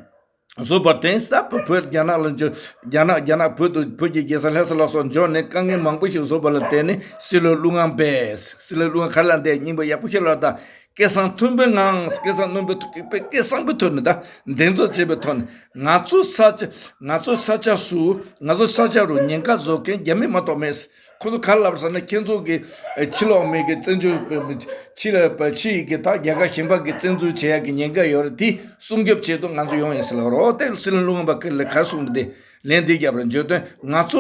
བཟོས་པར་བརྟེན། ད་བོད་རྒྱ་ནག་ལ་འབྱོར། རྒྱ་ནག་རྒྱ་ནག་བོད་དུ་བོད་ཀྱི་རྒྱལ་ས་ལྷ་ས་ལ་སོགས་འབྱོར་ནས་དཀའ་ངལ་མང་པོ་ཞིག་བཟོས་པ་ལ་བརྟེན་ནས་སྲིད་བློན་ཀླུ་དབང་པས། སྲིད་བློན་ཀླུ་དབང་ག་རེ་ལབ་འདུག་སྙིང་པོ་ཡག་པོ་ཞིག་ལབ་དང་། སྐད་གསང་མཐོན་པོའི་ངང་། སྐད་གསང་མཐོན་པོའི་ཐོག་སྐད་གསང་པོའི་ཐོག་ནས་ད་འདེད་འཛུགས་བྱས་པའི་ཐོག་ནས། ང་ཚོ་ས་ཆ་ང་ཚོ་ས་ཆ་སུ་ང་ཚོ་ས་ཆ་རུ་ཉེན་ཁ་བཟོ་མཁན་རྒྱ་མི་མ་གཏོགས་མེད། ཁོ་ཚོ་ག་རེ་ལབ་ཟེར་ན། ཁྱེད་ཚོ་གི་ཕྱི་ལོགས་མི་གི་བཙན་བྱོལ་ཕྱི་ལ་ཕྱི་ཡི་གི་ད་རྒྱལ་ཁབ་གཞན་པ་གི་བཙན་འཛུལ་བྱེད་ཡག་གི་ཉེན་ཁ་ཡོད་རེད། དེ་སྲུང་སྐྱོབ་ཆེད་དུ་ང་ཚོ་ཡོང་ཡིན་ཟེར་ལབ་རོགས། དེ་སྲིད་བློན་ཀླུ་དབང་པ་ཀིར་ལ་ག་རེ་གསུངས་པ་དེ་ལན་འདི་བརྒྱབ་རེད། བརྗོད་དོན། ང་ཚོ་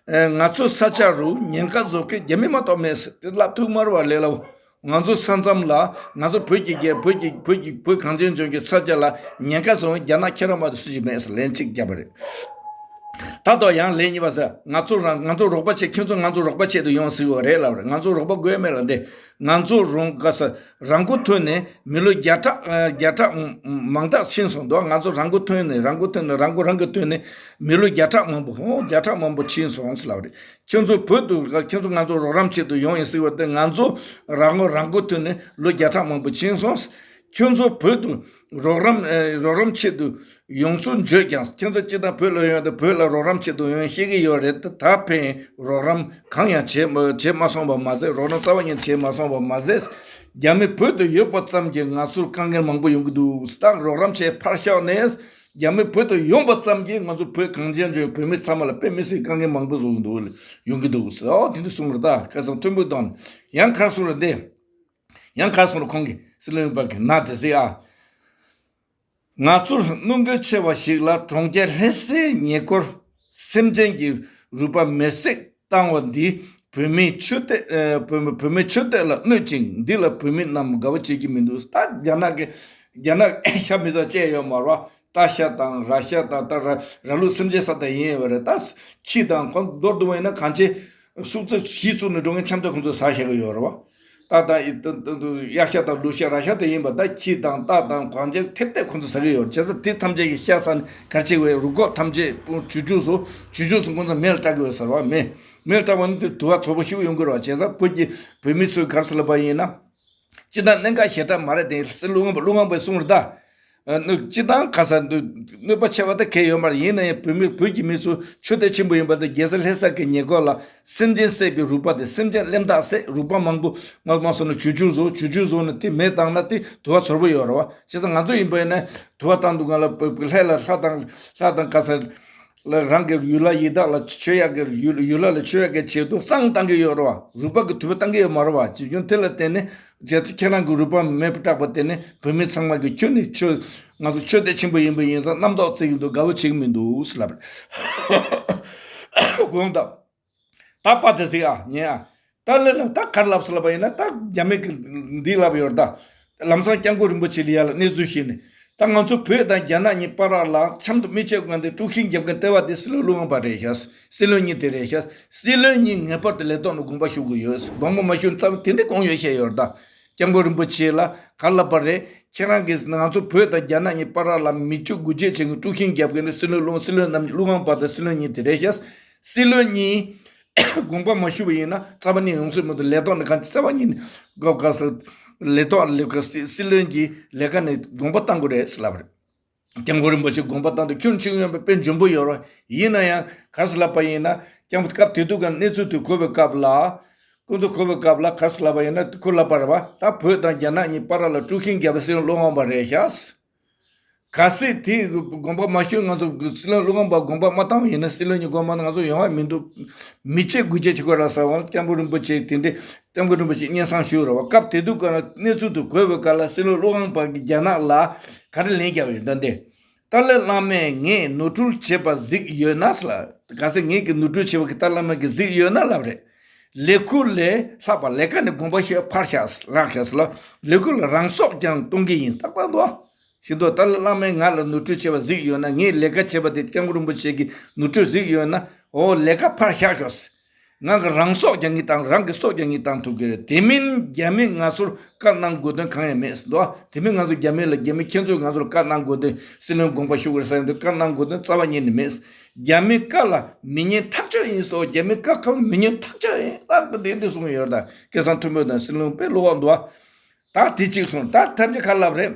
ང་ཚོ་ས་ཆ་རུ་ཉེན་ཁ་བཟོ་མཁན་རྒྱ་མི་མ་གཏོགས་མེད་ཟེར་དེ་ལབ་ཐུབ་མ་རེད་བ། ལས་སླ་བོ། ང་ཚོ་ས་མཚམས་ལ། ང་ཚོ་བོད་ཀྱི་རྒྱལ་བོད་ཀྱི་བོད་ཀྱི་བོད་གངས་ཅན་ལྗོངས་ཀྱི་ས་ཆ་ལ་ཉེན་ཁ་བཟོ་མཁན་རྒྱ་ནག་ཁྱེད་རང་མ་གཏོགས་སུ་ཞིག་མེད་ཟེར་ལན་གཅིག་བརྒྱབ་པ་རེད། ད་ལྟ་ཡང་ལན་གཉིས་པ་ཟེར། ང་ཚོ་རང་ང་ཚོ་རོགས་པ་བྱེད། ཁྱོད་ཚོ་ང་ཚོ་རོགས་པ་བྱེད་དུ་ཡོང་ཟེར་བ་རེད་ལབ་རེད། ང་ཚོ་རོགས་པ་དགོས་མེད་ལ། འདི་ང་ཚོ་རང་ག་ས་རང་མགོ་ཐོན་ནས་མི་ལོ་བརྒྱ་ཕྲག་བརྒྱ་ཕྲག་མང་དག་ཕྱིན་སོང་འདུག་ང་ཚོ་རང་མགོ་ཐོན་ནས་རང་མགོ་ཐོན་ནས་རང་མགོ་རང་གིས་ཐོན་ནས་མི་ལོ་བརྒྱ་ཕྲག་མང་པོ་ཧོ་བརྒྱ་ཕྲག་མང་པོ་ཕྱིན་སོང་ཟེར་ལབ་རེད། ཁྱོད་ཚོ་བོད་དུ་ཁྱོད་ཚོ་ང་ཚོ་རོགས་རམ་བྱེད་དུ་ཡོང་ཡིན་ཟེར་བ་དེ། ང་ཚོ་རང་མགོ་རང་མགོ་ཐོན་ནས་ལོ་བརྒྱ་ཕྲག་མང་པོ་ཕྱིན་སོང་། ཁྱོད་ཚོ་བོད་དུ་རོགས་རམ་ཨེ་རོགས་རམ་ཆེད་དུ་ཡོང་ཚུལ་བརྗོད་ཀྱང་། ཁྱོད་ཚོ་སྤྱིར་བཏང་བོད་ལ་ཡོང་དུས་བོད་ལ་རོགས་རམ་ཆེད་དུ་ཡོང་ཤེས་ཀྱི་ཡོད་རེད། ད་ཕན་རོགས་རམ་གང་ཡང་བྱེད་མ་བྱེད་མ་སོང་བ་མ་ཟད། རོགས་རམ་རྩ་བ་ཉིད་བྱེད་མ་སོང་བ་མ་ཟད། རྒྱ་མི་བོད་དུ་ཡོད་པ་ཙམ་གྱིས་ང་ཚོར་དཀའ་ངལ་མང་པོ་ཡོང་གི་འདུག་ད་རོགས་རམ་བྱས་ཕར་ཞོག་ནས། རྒྱ་མི་བོད་དུ་ཡོང་པ་ཙམ་གྱིས་ང་ཚོ་བོད་གངས་ཅན་ལྗོངས་བོད་མི་ཚང་མ་ལ་དཔེ་མི་སྲིད་དཀའ་ངལ་མང་པོ་བཟོ་གི་འདུག་ཡོང་གི་འདུག་ཨོ་དེ་འདྲ་གསུངས་རེད། ད་ཁ་སང་མཐོན་པོ་དང་ཡང་ཁར་གསུངས་རེད་དེ། ཡང་ཁ་སང་ཁོང་གིས་སྲིད་བློན་པ་གི་ན་དེ་ཟེར་ཨ། ང་ཚོར་གནོད་འགེལ་ཆེ་བ་ཞིག་ལ་གྲོང་ཁྱེར་ལྷ་སའི་ཉེ་འཁོར་སེམས་ཅན་གྱི་རུས་པ་མེར་སྲེག་བཏང་བ་འདིས་བོད་མིའི་ཆོས་དད་ཨ། བོད་མི་བོད་མིའི་ཆོས་དད་ལ་གནོད་ཅིང་། འདི་ལ་བོད་མི་རྣམས་དགའ་བོ་བྱེད་ཀྱི་མི་འདུག་ད་རྒྱ་ནག་གི་རྒྱ་ནག་ཤ་མི་ཟ་བཅད་ཡོད་མ་རེད་པ། རྟ་ཤ་དང་ར་ཤ་དང་ད་ར་ར་ལུག་སེམས་ཅན་ཟ་དང་ཡིན་ཡོད་རེད། ད་ཁྱི་དང་ཁོ་མདོར་བསྡུ་བ་ཡིན་ན་གང་ཆེ། སུག་རྩི་གཞི་བཙུགས་ནས་འགྲོ་མཁན་འཆམ་ཆ་ཁོང་ཚོས་ཟ་བཞག་གི་ཡོད་རེད་བ། རྟ་དང་ཨི་ཏི་ཏི་ཏི་གཡག་ཤ་དང་ལུག་ཤ་ར་ཤ་དེ་ཡིན་པ། ད་ཁྱི་དང་རྟ་དང་གོང་ཆེན་ཐེབས་ཐེབས་ཁོང་ཚོས་ཟ་གི་ཡོད་རེད། བྱས་ཙང་དེ་ཐམས་ཅད་ཀྱི་ཤ་ཟ་ནས་ག་རེ་བྱེད་དགོས། རུས་ཁོག་ཐམས་ཅད་བྱུ་ཆུ་བཟོ་བྱུ་ཆུ་བཟོ་ཁོང་ཚོ་མེ་ལ་སྲེག་གི་ཡོད་ཟེར་བ། མེ་མེ་ལ་སྲེག་པ་ནི་དེ་དུ་བ་ཚོར་པོ་ཤུགས་ཡོང་གི་རེད་བ། བྱས་ཙང་བོད་ཀྱི་བོད་མི་ཚོས་ག་རེ་ཟེར་ལབ་པ་ཡིན་ན། སྤྱིར་བཏང་གནད་འགག་ཞེ་དྲག་མ་རེད་དེ། སྲིད་བློན་ལུང་པ་ལུང་པ་གསུངས་རེད་ད། ཨ་ནི་སྤྱིར་བཏང་ག་ས་གནོད་པ་ཆེ་བ་དེ་གལ་ཡོད་མ་རེད། ཡིན་ན་ཡང་བོད་མི་བོད་ཀྱི་མི་ཚོ་ཆོས་དད་ཆེན་པོ་ཡིན་པ་དེ། རྒྱལ་ས་ལྷ་ས་གི་ཉེ་འཁོར་ལ་སེམས་ཅན་བསད་པའི་རུས་པ་དེ། སེམས་ཅན་རླན་རྟགས་བསད། རུས་པ་མང་པོ་མ་མ་སོང་ན་བྱུ་ཆུ་བཟོ། བྱུ་ཆུ་བཟོ་ནས་དེ་མེ་བཏང་ན་དེ་དུ་བ་ཚོར་པོ་ཡོད་རེད་བ། བྱས་ཙང་ང་ཚོ་ཡིན་པ་ཡིན་ན་དུ་བ་བཏང་འདུག་ག་ལ་བོད་ལྷ་ལ་ལྷ་དང་ལྷ་དང་ག་ས། ལ་རང་གི་ཡུལ་ལྷ་ཡི་དྭགས་ལ་མཆོད་ཡག་གི་ཡུལ་ཡུལ་ལྷ་ལ་མཆོད་ཡག་གི་ཆེད་དུ་བསང་བཏང་གི་ཡོད་རེད་བ། རུས་པ་གི་དུ་བ་བཏང་གི་ཡོད་མ་རེད་བ། ཇི་བྱུང་དེ་ལ་བརྟེན་ནས་རྒྱལ་སྤྱི་ཁྱེད་རང་གི་རུས་པ་མེ་སྲེག་པ་དེ་ནི་བོད་མི་ཚང་མ་གི་ཁྱོད་ནི་ཆོས་ང་ཚོ་ཆོས་དད་ཆེན་པོ་ཡིན་པ་ཡིན་ཙང་རྣམ་རྟོག་བརྩི་གི་འདུག་དགའ་བོ་བྱེད་ཀྱི་མི་འདུག་ཟེར་ལབ་རེད། དགོངས་དག་ད་པ་དེ་ཟིག་ཨ་ཉན་ཨ། ད་ལེ་ལ་ད་གར་ལབ་ས་ལབ་པ་ཡིན་ན་ད་རྒྱ་མི་གི་འདི་ལབ་ཡོད་ད། ལམ་སང་སྐྱབས་མགོན་རིན་པོ་ཆེ་ལ་ཡ་ལ་གནས་ཚུལ་ཤེས་ནས། ད་ང་ཚོ་བོད་དང་རྒྱ་ནག་གཉིས་བར་ལ་འཆམ་དུ་མི་བྱེད་དགོས་འདི་དཀྲུག་ཤིང་རྒྱབ་མཁན་ལྟེ་བ་དེ་སྲིད་བློན་ཀླུ་ཁང་པ་རེད་ཤག་སྲིད་བློན་གཉིས་དེ་རེད་ཤག་སྲིད་བློན་གཉིས་ངེས་པར་དུ་ལས་ཐོག་ནས་དགོངས་པ་ཞུ་དགོས་ཡོད། དགོངས་པ་མ་ཞུ་ན་རྩ་བ་དེ་འདྲའི་དགོངས་ཡོད་བཤད་ཡོད་ད། སྐྱབས་མགོན་རིན་པོ་ཆེ་ལ་ག་ལབ་པ་རེད། ཁྱེད་རང་གིས་ང་ཚོ་བོད་དང་རྒྱ་ནག་གཉིས་བར་ལ་མི་སྤྱོད་དགུ་སྤྱོད་བྱེད་མཁན་དཀྲུག་ཤིང་རྒྱབ་མཁན་ནི་སྲིད་བློན་ཀླུ་སྲིད་བློན་རྣམ་གཉིས་ཀླུ་ཁང་པ་དང་སྲིད་བློན་གཉིས་དེ་རེད་ཤག་སྲིད་བློན་གཉིས་དགོངས་པ་མ་ཞུ་བ་ཡིན་ན་རྩ་བ་ནས་ཡོང་སྲིད་མི་འདུག་ལས་ཐོག་ནས་གང་ཅི་རྩ་བ་ཉིད་ནས་སྐབས་ག་ས་ལས་ཐོག་ལས་ཀ་སྲིད་སྲིད་བློན་གྱི་ལས་ཀ་ནས་དགོངས་པ་བཏང་དགོས་རེད་ཟེར་ལབ་པ་རེད། སྐྱབས་མགོན་རིན་པོ་ཆེ་དགོངས་པ་བཏང་དུས་ཁྱོད་ཆིག་ཡོང་པའི་དཔེ་འཇོན་པོ་ཡོད་རེད། ཡིན་ན་ཡང་ག་རེ་ཟེར་ལབ་པ་ཡིན་ན་སྐྱབས་མགོན་སྐབས་དེ་དུས་ཀྱང་གནས་ཚུལ་དེ་གོ་བའི་སྐབས་ལ། ཁོ་ཚོ་གོ་བའི་སྐབས་ལ་ག་རེ་ཟེར་ལབ་པ་ཡིན་ན་ཁོ་ལབ་པ་རེད་བ། ད་བོད་དང་རྒྱ་ནག་གཉིས་བར་ལ་དཀྲུག་ཤིང་རྒྱབ་པའི་སྲིད་བློན་ཀླུ་ཁང་པ་རེད་ཤག་གལ་སྲིད་དེ་དགོངས་པ་མ་ཞུས། ང་ཚོ་སྲིད་བློན་ཀླུ་ཁང་པ་དགོངས་པ་མ་བཏང་བ་ཡིན་ན་སྲིད་བློན་གཉིས་དགོངས་པ་ང་ཚོ་ཡོང་བ་མི་འདུག་མི་བྱེད་དགུ་བྱེད་བྱེད་དགོས་ར་ཟེར་བ། སྐྱབས་མགོན་རིན་པོ་ཆེ་དེ་འདྲའི་སྐྱབས་མགོན་རིན་པོ་ཆེ་སྙན་སེང་ཞུས་ར་བ། སྐབས་དེ་དུས་ཀ་གནས་ཚུལ་དུ་གོ་བའི་སྐབས་ལ་སྲིད་བློན་ཀླུ་ཁང་པ་གིས་རྒྱ་ནག་ལ་ག་རེ་ལན་བརྒྱབ་ཡོད་ད་འདི། ཏཱ་ལའི་བླ་མས་ངས་ནོར་འཁྲུལ་བྱས་པ་གཟིགས་ཡོད་ན་ཟེར་ལ། གལ་སྲིད་ངས་ཀྱི་ནོར་འཁྲུལ་བྱས་པ་གི་ཏཱ་ལའི་བླ་མ་གིས་གཟིགས་ཡོད་ན་ལབ་རེད། ལས་ཁུར་ལས་ལྷག་པ་ལས་ཀ་ནས་དགོངས་པ་ཞུས་ཕར་བཞག་རག་བཞག་ཟེར་ལ། ལས་ཁུར་ལ་རང་སྲོག་ཀྱང་གཏོང་གི་ཡིན་ཏག་ཏག་འདུག་ཨ། ཞེས་དུས་ཏཱ་ལའི་བླ་མས་ང་ལ་ནོར་འཁྲུལ་བྱས་པ་གཟིགས་ཡོད་ན། ངས་ལས་ཀ་བྱས་པ་དེ་སྐྱབས་མགོན་རིན་པོ་ཆེ་གིས་ནོར་འཁྲུལ་གཟིགས་ཡོད་ན། འོ་ལས་ཀ་ཕར་བཞག་ཤོག་ང་གི་རང་སྲོག་ཀྱང་ངས་བཏང་། རང་གི་སྲོག་ཀྱང་ངས་བཏང་ཐུབ་ཀྱི་རེད། དེ་མིན་རྒྱ་མིས་ང་ཚོར་བཀའ་གནང་དགོས་དོན་གང་ཡང་མེད་ཟེར་འདུག་ཨ། དེ་མིན་ང་ཚོ་རྒྱ་མི་ལ་རྒྱ་མི་ཁྱེད་ཚོས་ང་ཚོར་བཀའ་གནང་དགོས་དོན་སྲིད་བློན་དགོངས་པ་ཞུ་དགོས་ཟེར་འདུག་བཀའ་གནང་དགོས་དོན་རྩ་བ་ཉིད་ནས་མེད། རྒྱ་མི་བཀའ་ལ་མི་ཉན་ཐག་ཆོད་ཡིན་ཟེར། རྒྱ་མི་བཀའ་ཁག་མི་ཉན་ཐག་ཆོད་ཡིན། ད་དེ་འདི་གསུངས་ཡོད་ད། སྐལ་བཟང་མཐོན་པོ་དང་སྲིད་བློན་དཔེ་བློ་བག་འདུག་ཨ། ད་དེ་གཅིག་སོང་། ད་ཐམས་ཅད་ག་ལབ་རེད།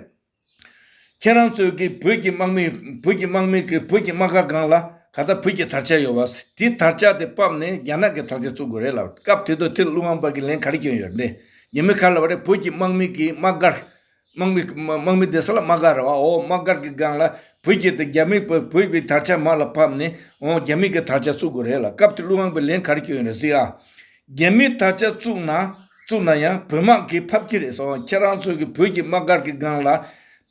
ཁྱེད་རང་ཚོས་ཀྱི་བོད་ཀྱི་དམག་མི་བོད་ཀྱི་དམག་མི་གི་བོད་ཀྱི་དམག་སྒར་སྒང་ལ་ག་ད་བོད་ཀྱི་དར་ཆ་ཡོད་པ། དེ་དར་ཆ་དེ་ཕབ་ནས་རྒྱ་ནག་གི་དར་ཆ་བཙུགས་དགོས་རེད་ལབ། སྐབས་དེ་དུས་དེ་ཀླུ་ཁང་པ་གི་ལན་ག་རེ་བསྐྱོན་ཡོད་རེད། རྒྱ་མི་ག་ལབ་རེད། བོད་ཀྱི་དམག་མི་གི་དམག་སྒར་དམག་མི་དམག་མི་བསྡད་ས་ལ་དམག་སྒར་རེད་བ། འོ་དམག་སྒར་གི་སྒང་ལ་བོད་ཀྱི་དེ་རྒྱ་མི་བོད་པའི་དར་ཆ་མར་ལ་ཕབ་ནས་འོ་རྒྱ་མི་གི་དར་ཆ་བཙུགས་དགོས་རེད་ལབ། སྐབས་དེ་ཀླུ་ཁང་པའི་ལན་ག་རེ་བསྐྱོན་ཡོད་རེད་གཟིགས་ཨ། རྒྱ་མིས་དར་ཆ་བཙུགས་ན་བཙུགས་ན་ཡང་བོད་དམག་གིས་ཕབ་ཀྱི་རེད་ཟེར། ཁྱེད་རང་ཚོ་གི་བོད་ཀྱི་དམག་སྒར་གྱི་སྒང་ལ་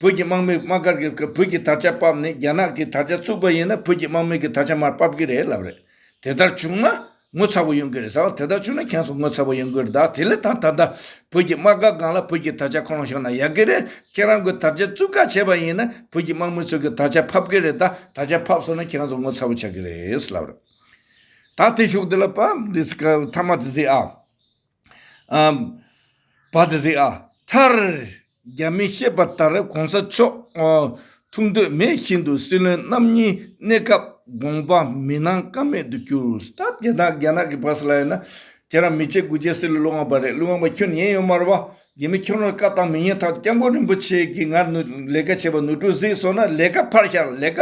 བོད་ཀྱི་དམག་མི་དམག་སྒར་གྱི་བོད་ཀྱི་དར་ཆ་ཕབ་ནས་རྒྱ་ནག་གི་དར་ཆ་བཙུགས་པ་ཡིན་ན་བོད་ཀྱི་དམག་མི་གི་དར་ཆ་མར་ཕབ་ཀྱི་རེད་ལབ་རེད། དེ་ལྟར་བྱུང་ན་ ངོ་ཚ་པོ་ཡོང་གི་རེད་ཟེར་བ་དེ་ལྟར་བྱུང་ན་ཁྱེད་རང་ཚོ་ངོ་ཚ་པོ་ཡོང་གི་རེད། ད་དེ་ལས་ད་ད་ལྟ་བོད་ཀྱི་དམག་སྒར་སྒང་ལ་བོད་ཀྱི་དར་ཆ་ཁོ་རང་བཞག་ན་ཡག་གི་རེད། ཁྱེད་རང་གི་དར་ཆ་བཙུགས་ག་བྱས་པ་ཡིན་ན་བོད་ཀྱི་དམག་མི་ཚོ་གི་དར་ཆ་ཕབ་གི་རེད། ད་དར་ཆ་ཕབ་སོང་ན་ཁྱེད་རང་ཚོ་ངོ་ཚ་པོ་ཆགས་ཀྱི་རེད་ཟེར་ལབ་རེད། ད་དེ་ཤུགས་དེ་ལ་པ་འདི་ཐ་མ་དེ་ཟིག་ཨ། ཨམ། བ་དེ་ཟིག་ཨ། མཐར། རྒྱ་མིས་བཤད་པ་ལྟར་གོང་ས་མཆོག་ཨོ། ཐུགས་འདོད་མེད་བཞིན་དུ་སྲིད་བློན་རྣམ་གཉིས་གནས་སྐབས་དགོངས་པ་མི་གནང་ཀ་མེད་དུ་གྱུར། ད་རྒྱ་ནག་རྒྱ་ནག་གི་བར་སི་ལ་ཡིན་ན་ཁྱེད་རང་མི་བྱེད་དགུ་བྱེད་སྲིད་བློན་ཀླུ་དབང་པ་རེད། ཀླུ་དབང་པ་ཁྱོད་ཉན་ཡོད་མ་རེད་བ། རྒྱ་མི་ཁྱོད་རང་བཀའ་བཏང་མི་ཉན་ཐག་སྐྱབས་མགོན་རིན་པོ་ཆེ་གིས་ང་ནུ་ལས་ཀ་བྱེད་པ་ནོར་འཁྲུལ་གཟིགས་སོང་ན་ལས་ཀ་ཕར་བཞག་ལས་ཀ་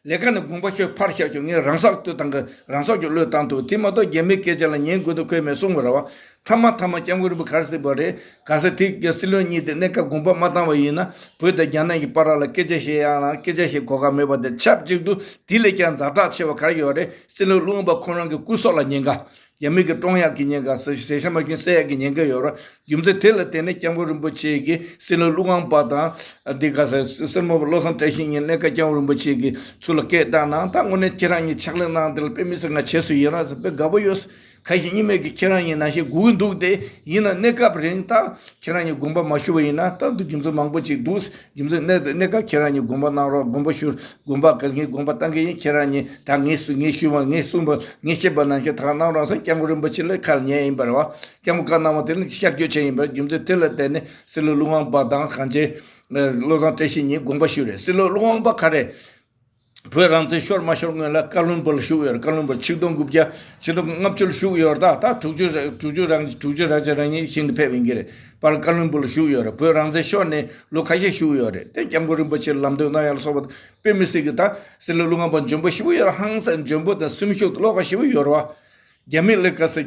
ལས་ཀ་ནས་དགོངས་པ་ཞུ་ཕར་བཞག་ཁྱོད་ངས་རང་སྲོག་གཅོད་བཏང་གི་རང་སྲོག་གཅོད་བློས་བཏང་ཐུབ། དེ་མ་གཏོགས་རྒྱ་མིའི་སྐད་ཆ་ལ་ཉན་དགོས་འདུག་ཁོས་མེད་གསུངས་པ་རེད་བ། མཐའ་མ་མཐའ་མ་སྐྱབས་མགོན་རིན་པོ་ག་རེ་ཟེར་བ་རེད། ག་ས་དེ་སྲིད་བློན་གཉིས་དེ་གནས་སྐབས་དགོངས་པ་མ་བཏང་བ་ཡིན་ན་བོད་དང་རྒྱ་ནག་གི་བར་ལ་སྐད་ཆ་བཤད་ཡག་ལ་སྐད་ཆ་བཤད་གོ་སྐབས་མེད་པ་དེ་ཆབས་ཅིག་ཏུ་དེ་ལས་ཀྱང་ཛ་དྲག་ཆེ་བ་ག་རེ་ཡོད་རེད། སྲིད་བློན་ཀླུ་དབང་པ་ཁོ་རང་གི་སྐུ་སྲོག་ལ་ཉེན་ཁ། རྒྱ་མི་གི་བཀྲོངས་ཡག་གི་ཉེན་ཁ། ཟས་ཟས་ཤ་མ་གྱོན་བསད་ཡག་གི་ཉེན་ཁ་ཡོད་རེད། རྒྱུ་མཚན་དེ་ལ་བརྟེན་ནས་སྐྱབས་མགོན་རིན་པོ་ཆེ་གིས་སྲིད་བློན་ཀླུ་དབང་པ་དང་འདི་ག་ས་སེར་མོ་བློ་བཟང་བཀྲ་ཤིས་གཉིས་གནས་སྐབས་སྐྱབས་མགོན་རིན་པོ་ཆེ་གིས་ཚུར་ལ་སྐད་བཏང་ན་ད་དངོས་གནས་ཁྱེད་རང་གཉིས་ཕྱག་ལས་གནང་དེ་ལ་དཔེ་མི་སྲིད་ང་བྱེད་སྲོལ་ཡོད་ར་ཟེར་དཔེ་དགའ་པོ་ཡོད། ཁ་ཞེ་གཉིས་མེད་ཀྱི་ཁྱེད་རང་གཉིས་ནང་བཞིན་སྒུག་གི་འདུག་སྟེ་ཡིན་ན་གནས་སྐབས་རིང་ད་ཁྱེད་རང་གཉིས་དགོངས་པ་མ་ཞུ་བ་ཡིན་ན་ད་འདི་རྒྱུ་མཚན་མང་པོ་ཅིག་འདུག་རྒྱུ་མཚན་གནས་གནས་སྐབས་ཁྱེད་རང་གཉིས་དགོངས་པ་གནང་རོགས། དགོངས་པ་ཞུ། དགོངས་པ་ག་ངས་དགོངས་པ་བཏང་གི་ཡིན། ཁྱེད་རང་གཉིས་ད་ངས་སུ་ངས་ཞུ་བ་ངས་གསུངས་པ་ངས་བཤད་པ་ནང་བཞིན་ད་ག་གནང་རོགས་ཟེར་སྐྱབས་མགོན་རིན་པོ་ཆེ་ལ་ཁ་ལ་ཉན་ཡིན་པ་རེད་བ། སྐྱབས་མགོན་བཀའ་གནང་བ་དེ་ནི་ཤར་བསྐྱོད་བྱས་ཡིན་པ་རྒྱུ་མཚན་དེ་ལ་བརྟེན་ནས་སྲིད་བློན་ཀླུ་དབང་པ་དང་གང་ཅི། བློ་བཟང་བཀྲ་ཤིས་གཉིས་དགོངས་པ་ཞུས་རེད། སྲིད་བློན་ཀླུ་དབང་པ་ག་རེ། བོད་རང་བཙན་ཤོར་མ་ཤོར་སྔོན་ལ་བཀའ་བློན་པོ་ལ་བཞུགས་ཡོད་རེད། བཀའ་བློན་པོ་ཆིག་སྟོང་དགུ་བརྒྱ་ཆིག་སྟོང་ལྔ་བཅུ་ལ་བཞུགས་ཡོད་རེད། ད་ད་དྲུག་ཅུ་རེ་དྲུག་ཅུ་རང་དྲུག་ཅུ་རེ་གཅིག་རེ་གཉིས་ཤིང་དུ་ཕེབས་ཡིན་གྱི་རེད། པར་བཀའ་བློན་པོ་ལ་བཞུགས་ཡོད་རེད། བོད་རང་བཙན་ཤོར་ནས་ལོ་ཁ་ཤས་བཞུགས་ཡོད་རེད། དེ་སྐྱབས་མགོན་རིན་པོ་ཆེ་ལ་ལམ་སྟོན་གནང་ཡ་ལ་སོགས་པ་དཔེ་མི་སྲིད་ཀྱི་ད་སྲིད་བློན་ཀླུ་དབང་པ་འཇོན་པོ་ཞེ་པོ་ཡོད་རེད། ཧང་སང་འཇོན་པོ་དང་སེམས་ཤུགས་བློ་ཁ་ཞེ་པོ་ཡོད་རེད་བ། རྒྱ་མི་ལ་ག་ས་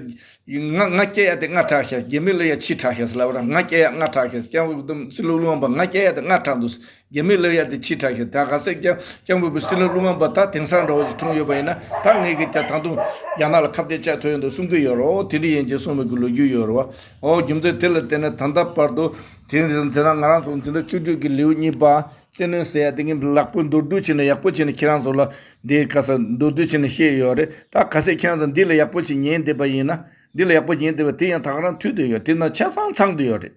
ང་ང་སྐྱེ་ཡ་དེ་ང་དྲག་ཤག་རྒྱ་མི་ལ་ཡ་ཕྱི་དྲག་ཤག་ཟེར་ལབ་ར། ང་སྐྱེ་ཡ་ང་དྲག་ཤག་སྐྱབས་མགོན་སྲིད་བློན་ཀླུ་དབང་པ་ང་སྐྱེ་ཡ་དེ་ང་དྲག་འདུག་རྒྱ་མི་ལ་ཡ་དེ་ཕྱི་དྲག་ཤག་ད་ག་ས་སྐྱབས་སྐྱབས་མགོན་པ་སྲིད་བློན་ཀླུ་དབང་པ་ད་དེང་སང་འདྲ་བོ་ཞིག་འཁྲུངས་ཡོད་པ་ཡིན་ན་ད་ངས་གི་ད་ད་དུང་རྒྱ་ནག་ལ་ཁ་གཏད་བཅག་ཐུབ་ཡོད་འདུག་གསུང་གི་ཡོད་རེད། དེ་འདྲ་ཡིན་ཅེས་གསུངས་པའི་གི་ལོ་རྒྱུས་ཡོད་རེད་བ། ཨོ་རྒྱུ་མཚན་དེ་ལ་བརྟེན་ནས་ད་ལྟ་བར་དུ་དེ་འཛིན་རང་ང་རང་ཚོ་འཛིན་གྲྭ་བཅུ་དྲུག་གི་ལེའུ་གཉིས་པ། བཙན་གནོན་ཟེར་ཡ་དེ་ངས་ལག་པ་མདོར་བསྡུས་བྱས་ནས་ཡག་པོ་བྱས་ནས་ཁྱེད་རང་ཚོ་ལ་འདི་ག་ས་མདོར་བསྡུས་བྱས་ནས་བཤད་ཡོད་རེད། ད་ག་ཚད་ཁྱེད་རང་ཚོ་འདི་ལ་ཡག་པོ་ཞིག་ཉན་བསྡད་པ་ཡིན་ན། འདི་ལ་ཡག་པོ་ཉན་བསྡད་པ་དེ་ཡང་ད་ག་རང་མཐུད་བསྡད་ཡོད། དེ་ན་ཆ་ཚང་ཚང་བསྡད་ཡོད་རེད།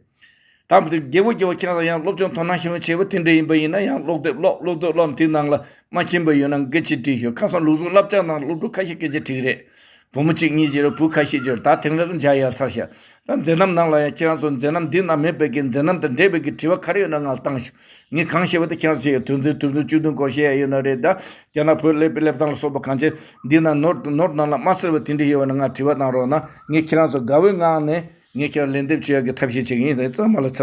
ད་དེ་རྒྱལ་པོ་རྒྱལ་བོ་ཁྱེད་རང་ཚོ་ཡང་སློབ་སྦྱོང་དོ་སྣང་ཞེ་པོ་བྱས་པ་དེ་འདྲ་ཡིན་པ་ཡིན་ན་ཡང་ཀློག་དེབ་ཀློག་ཀློག་དེབ་ཀློག་དེ་ནང་ལ་མ་མཁྱེན་པ་ཡོད་ན་སྐད་ཆ་དྲིས་ཤོག་ཁ་སང་ལུགས་ཟུང་བསླབ་བྱ་ནང་སློབ་ཕྲུག་ཁ་ཤས་སྐད་ཆ་དྲིས་རེད། བུ་མོ་གཅིག་གཉིས་ཅིག་རེད། བུ་ཁ་ཤས་ཅིག་རེད། ད་དེང་རབས་མཇལ་ཡར་ཚར་ཤག་ད་མཛད་རྣམ་ནང་ལ་ཡང་ཁྱེད་རང་ཚོ་མཛད་རྣམ་འདི་ན་མེད་པའི་གི་མཛད་རྣམ་དང་འབྲེལ་བའི་གི་དྲི་བ་ག་རེ་ཡོད་ན་ང་ལ་བཏང་ཤོག་ངས་གང་ཤེས་པ་དེ་ཁྱེད་རང་ཚོས་དོན་ཚན་དུས་ཚོད་བཅུ་བདུན་སྐོར་བཤད་ཡ་ཡོད་ན་རེད། ད་རྒྱ་ནག་བོད་སླེབས་སླེབས་སྟངས་ལ་སོགས་པ་གང་ཅི་འདི་ན་ནོར་ནོར་ནང་ལ་མ་གསལ་བ་དེ་འདྲ་ཡོད་པ་ན་ང་དྲི་བ་གནང་རོགས་གནང་། ངས་ཁྱེད་རང་ཚོ་དགའ་བོའི་ངང་ནས་ངས་ཁྱེད་རང་ལན་འདེབས་བྱེད་ཡ་གི་ཐབས་ཤེས་བྱེད་ཀྱི་ཡིན། ཚང་མ་ལ་འཚམས།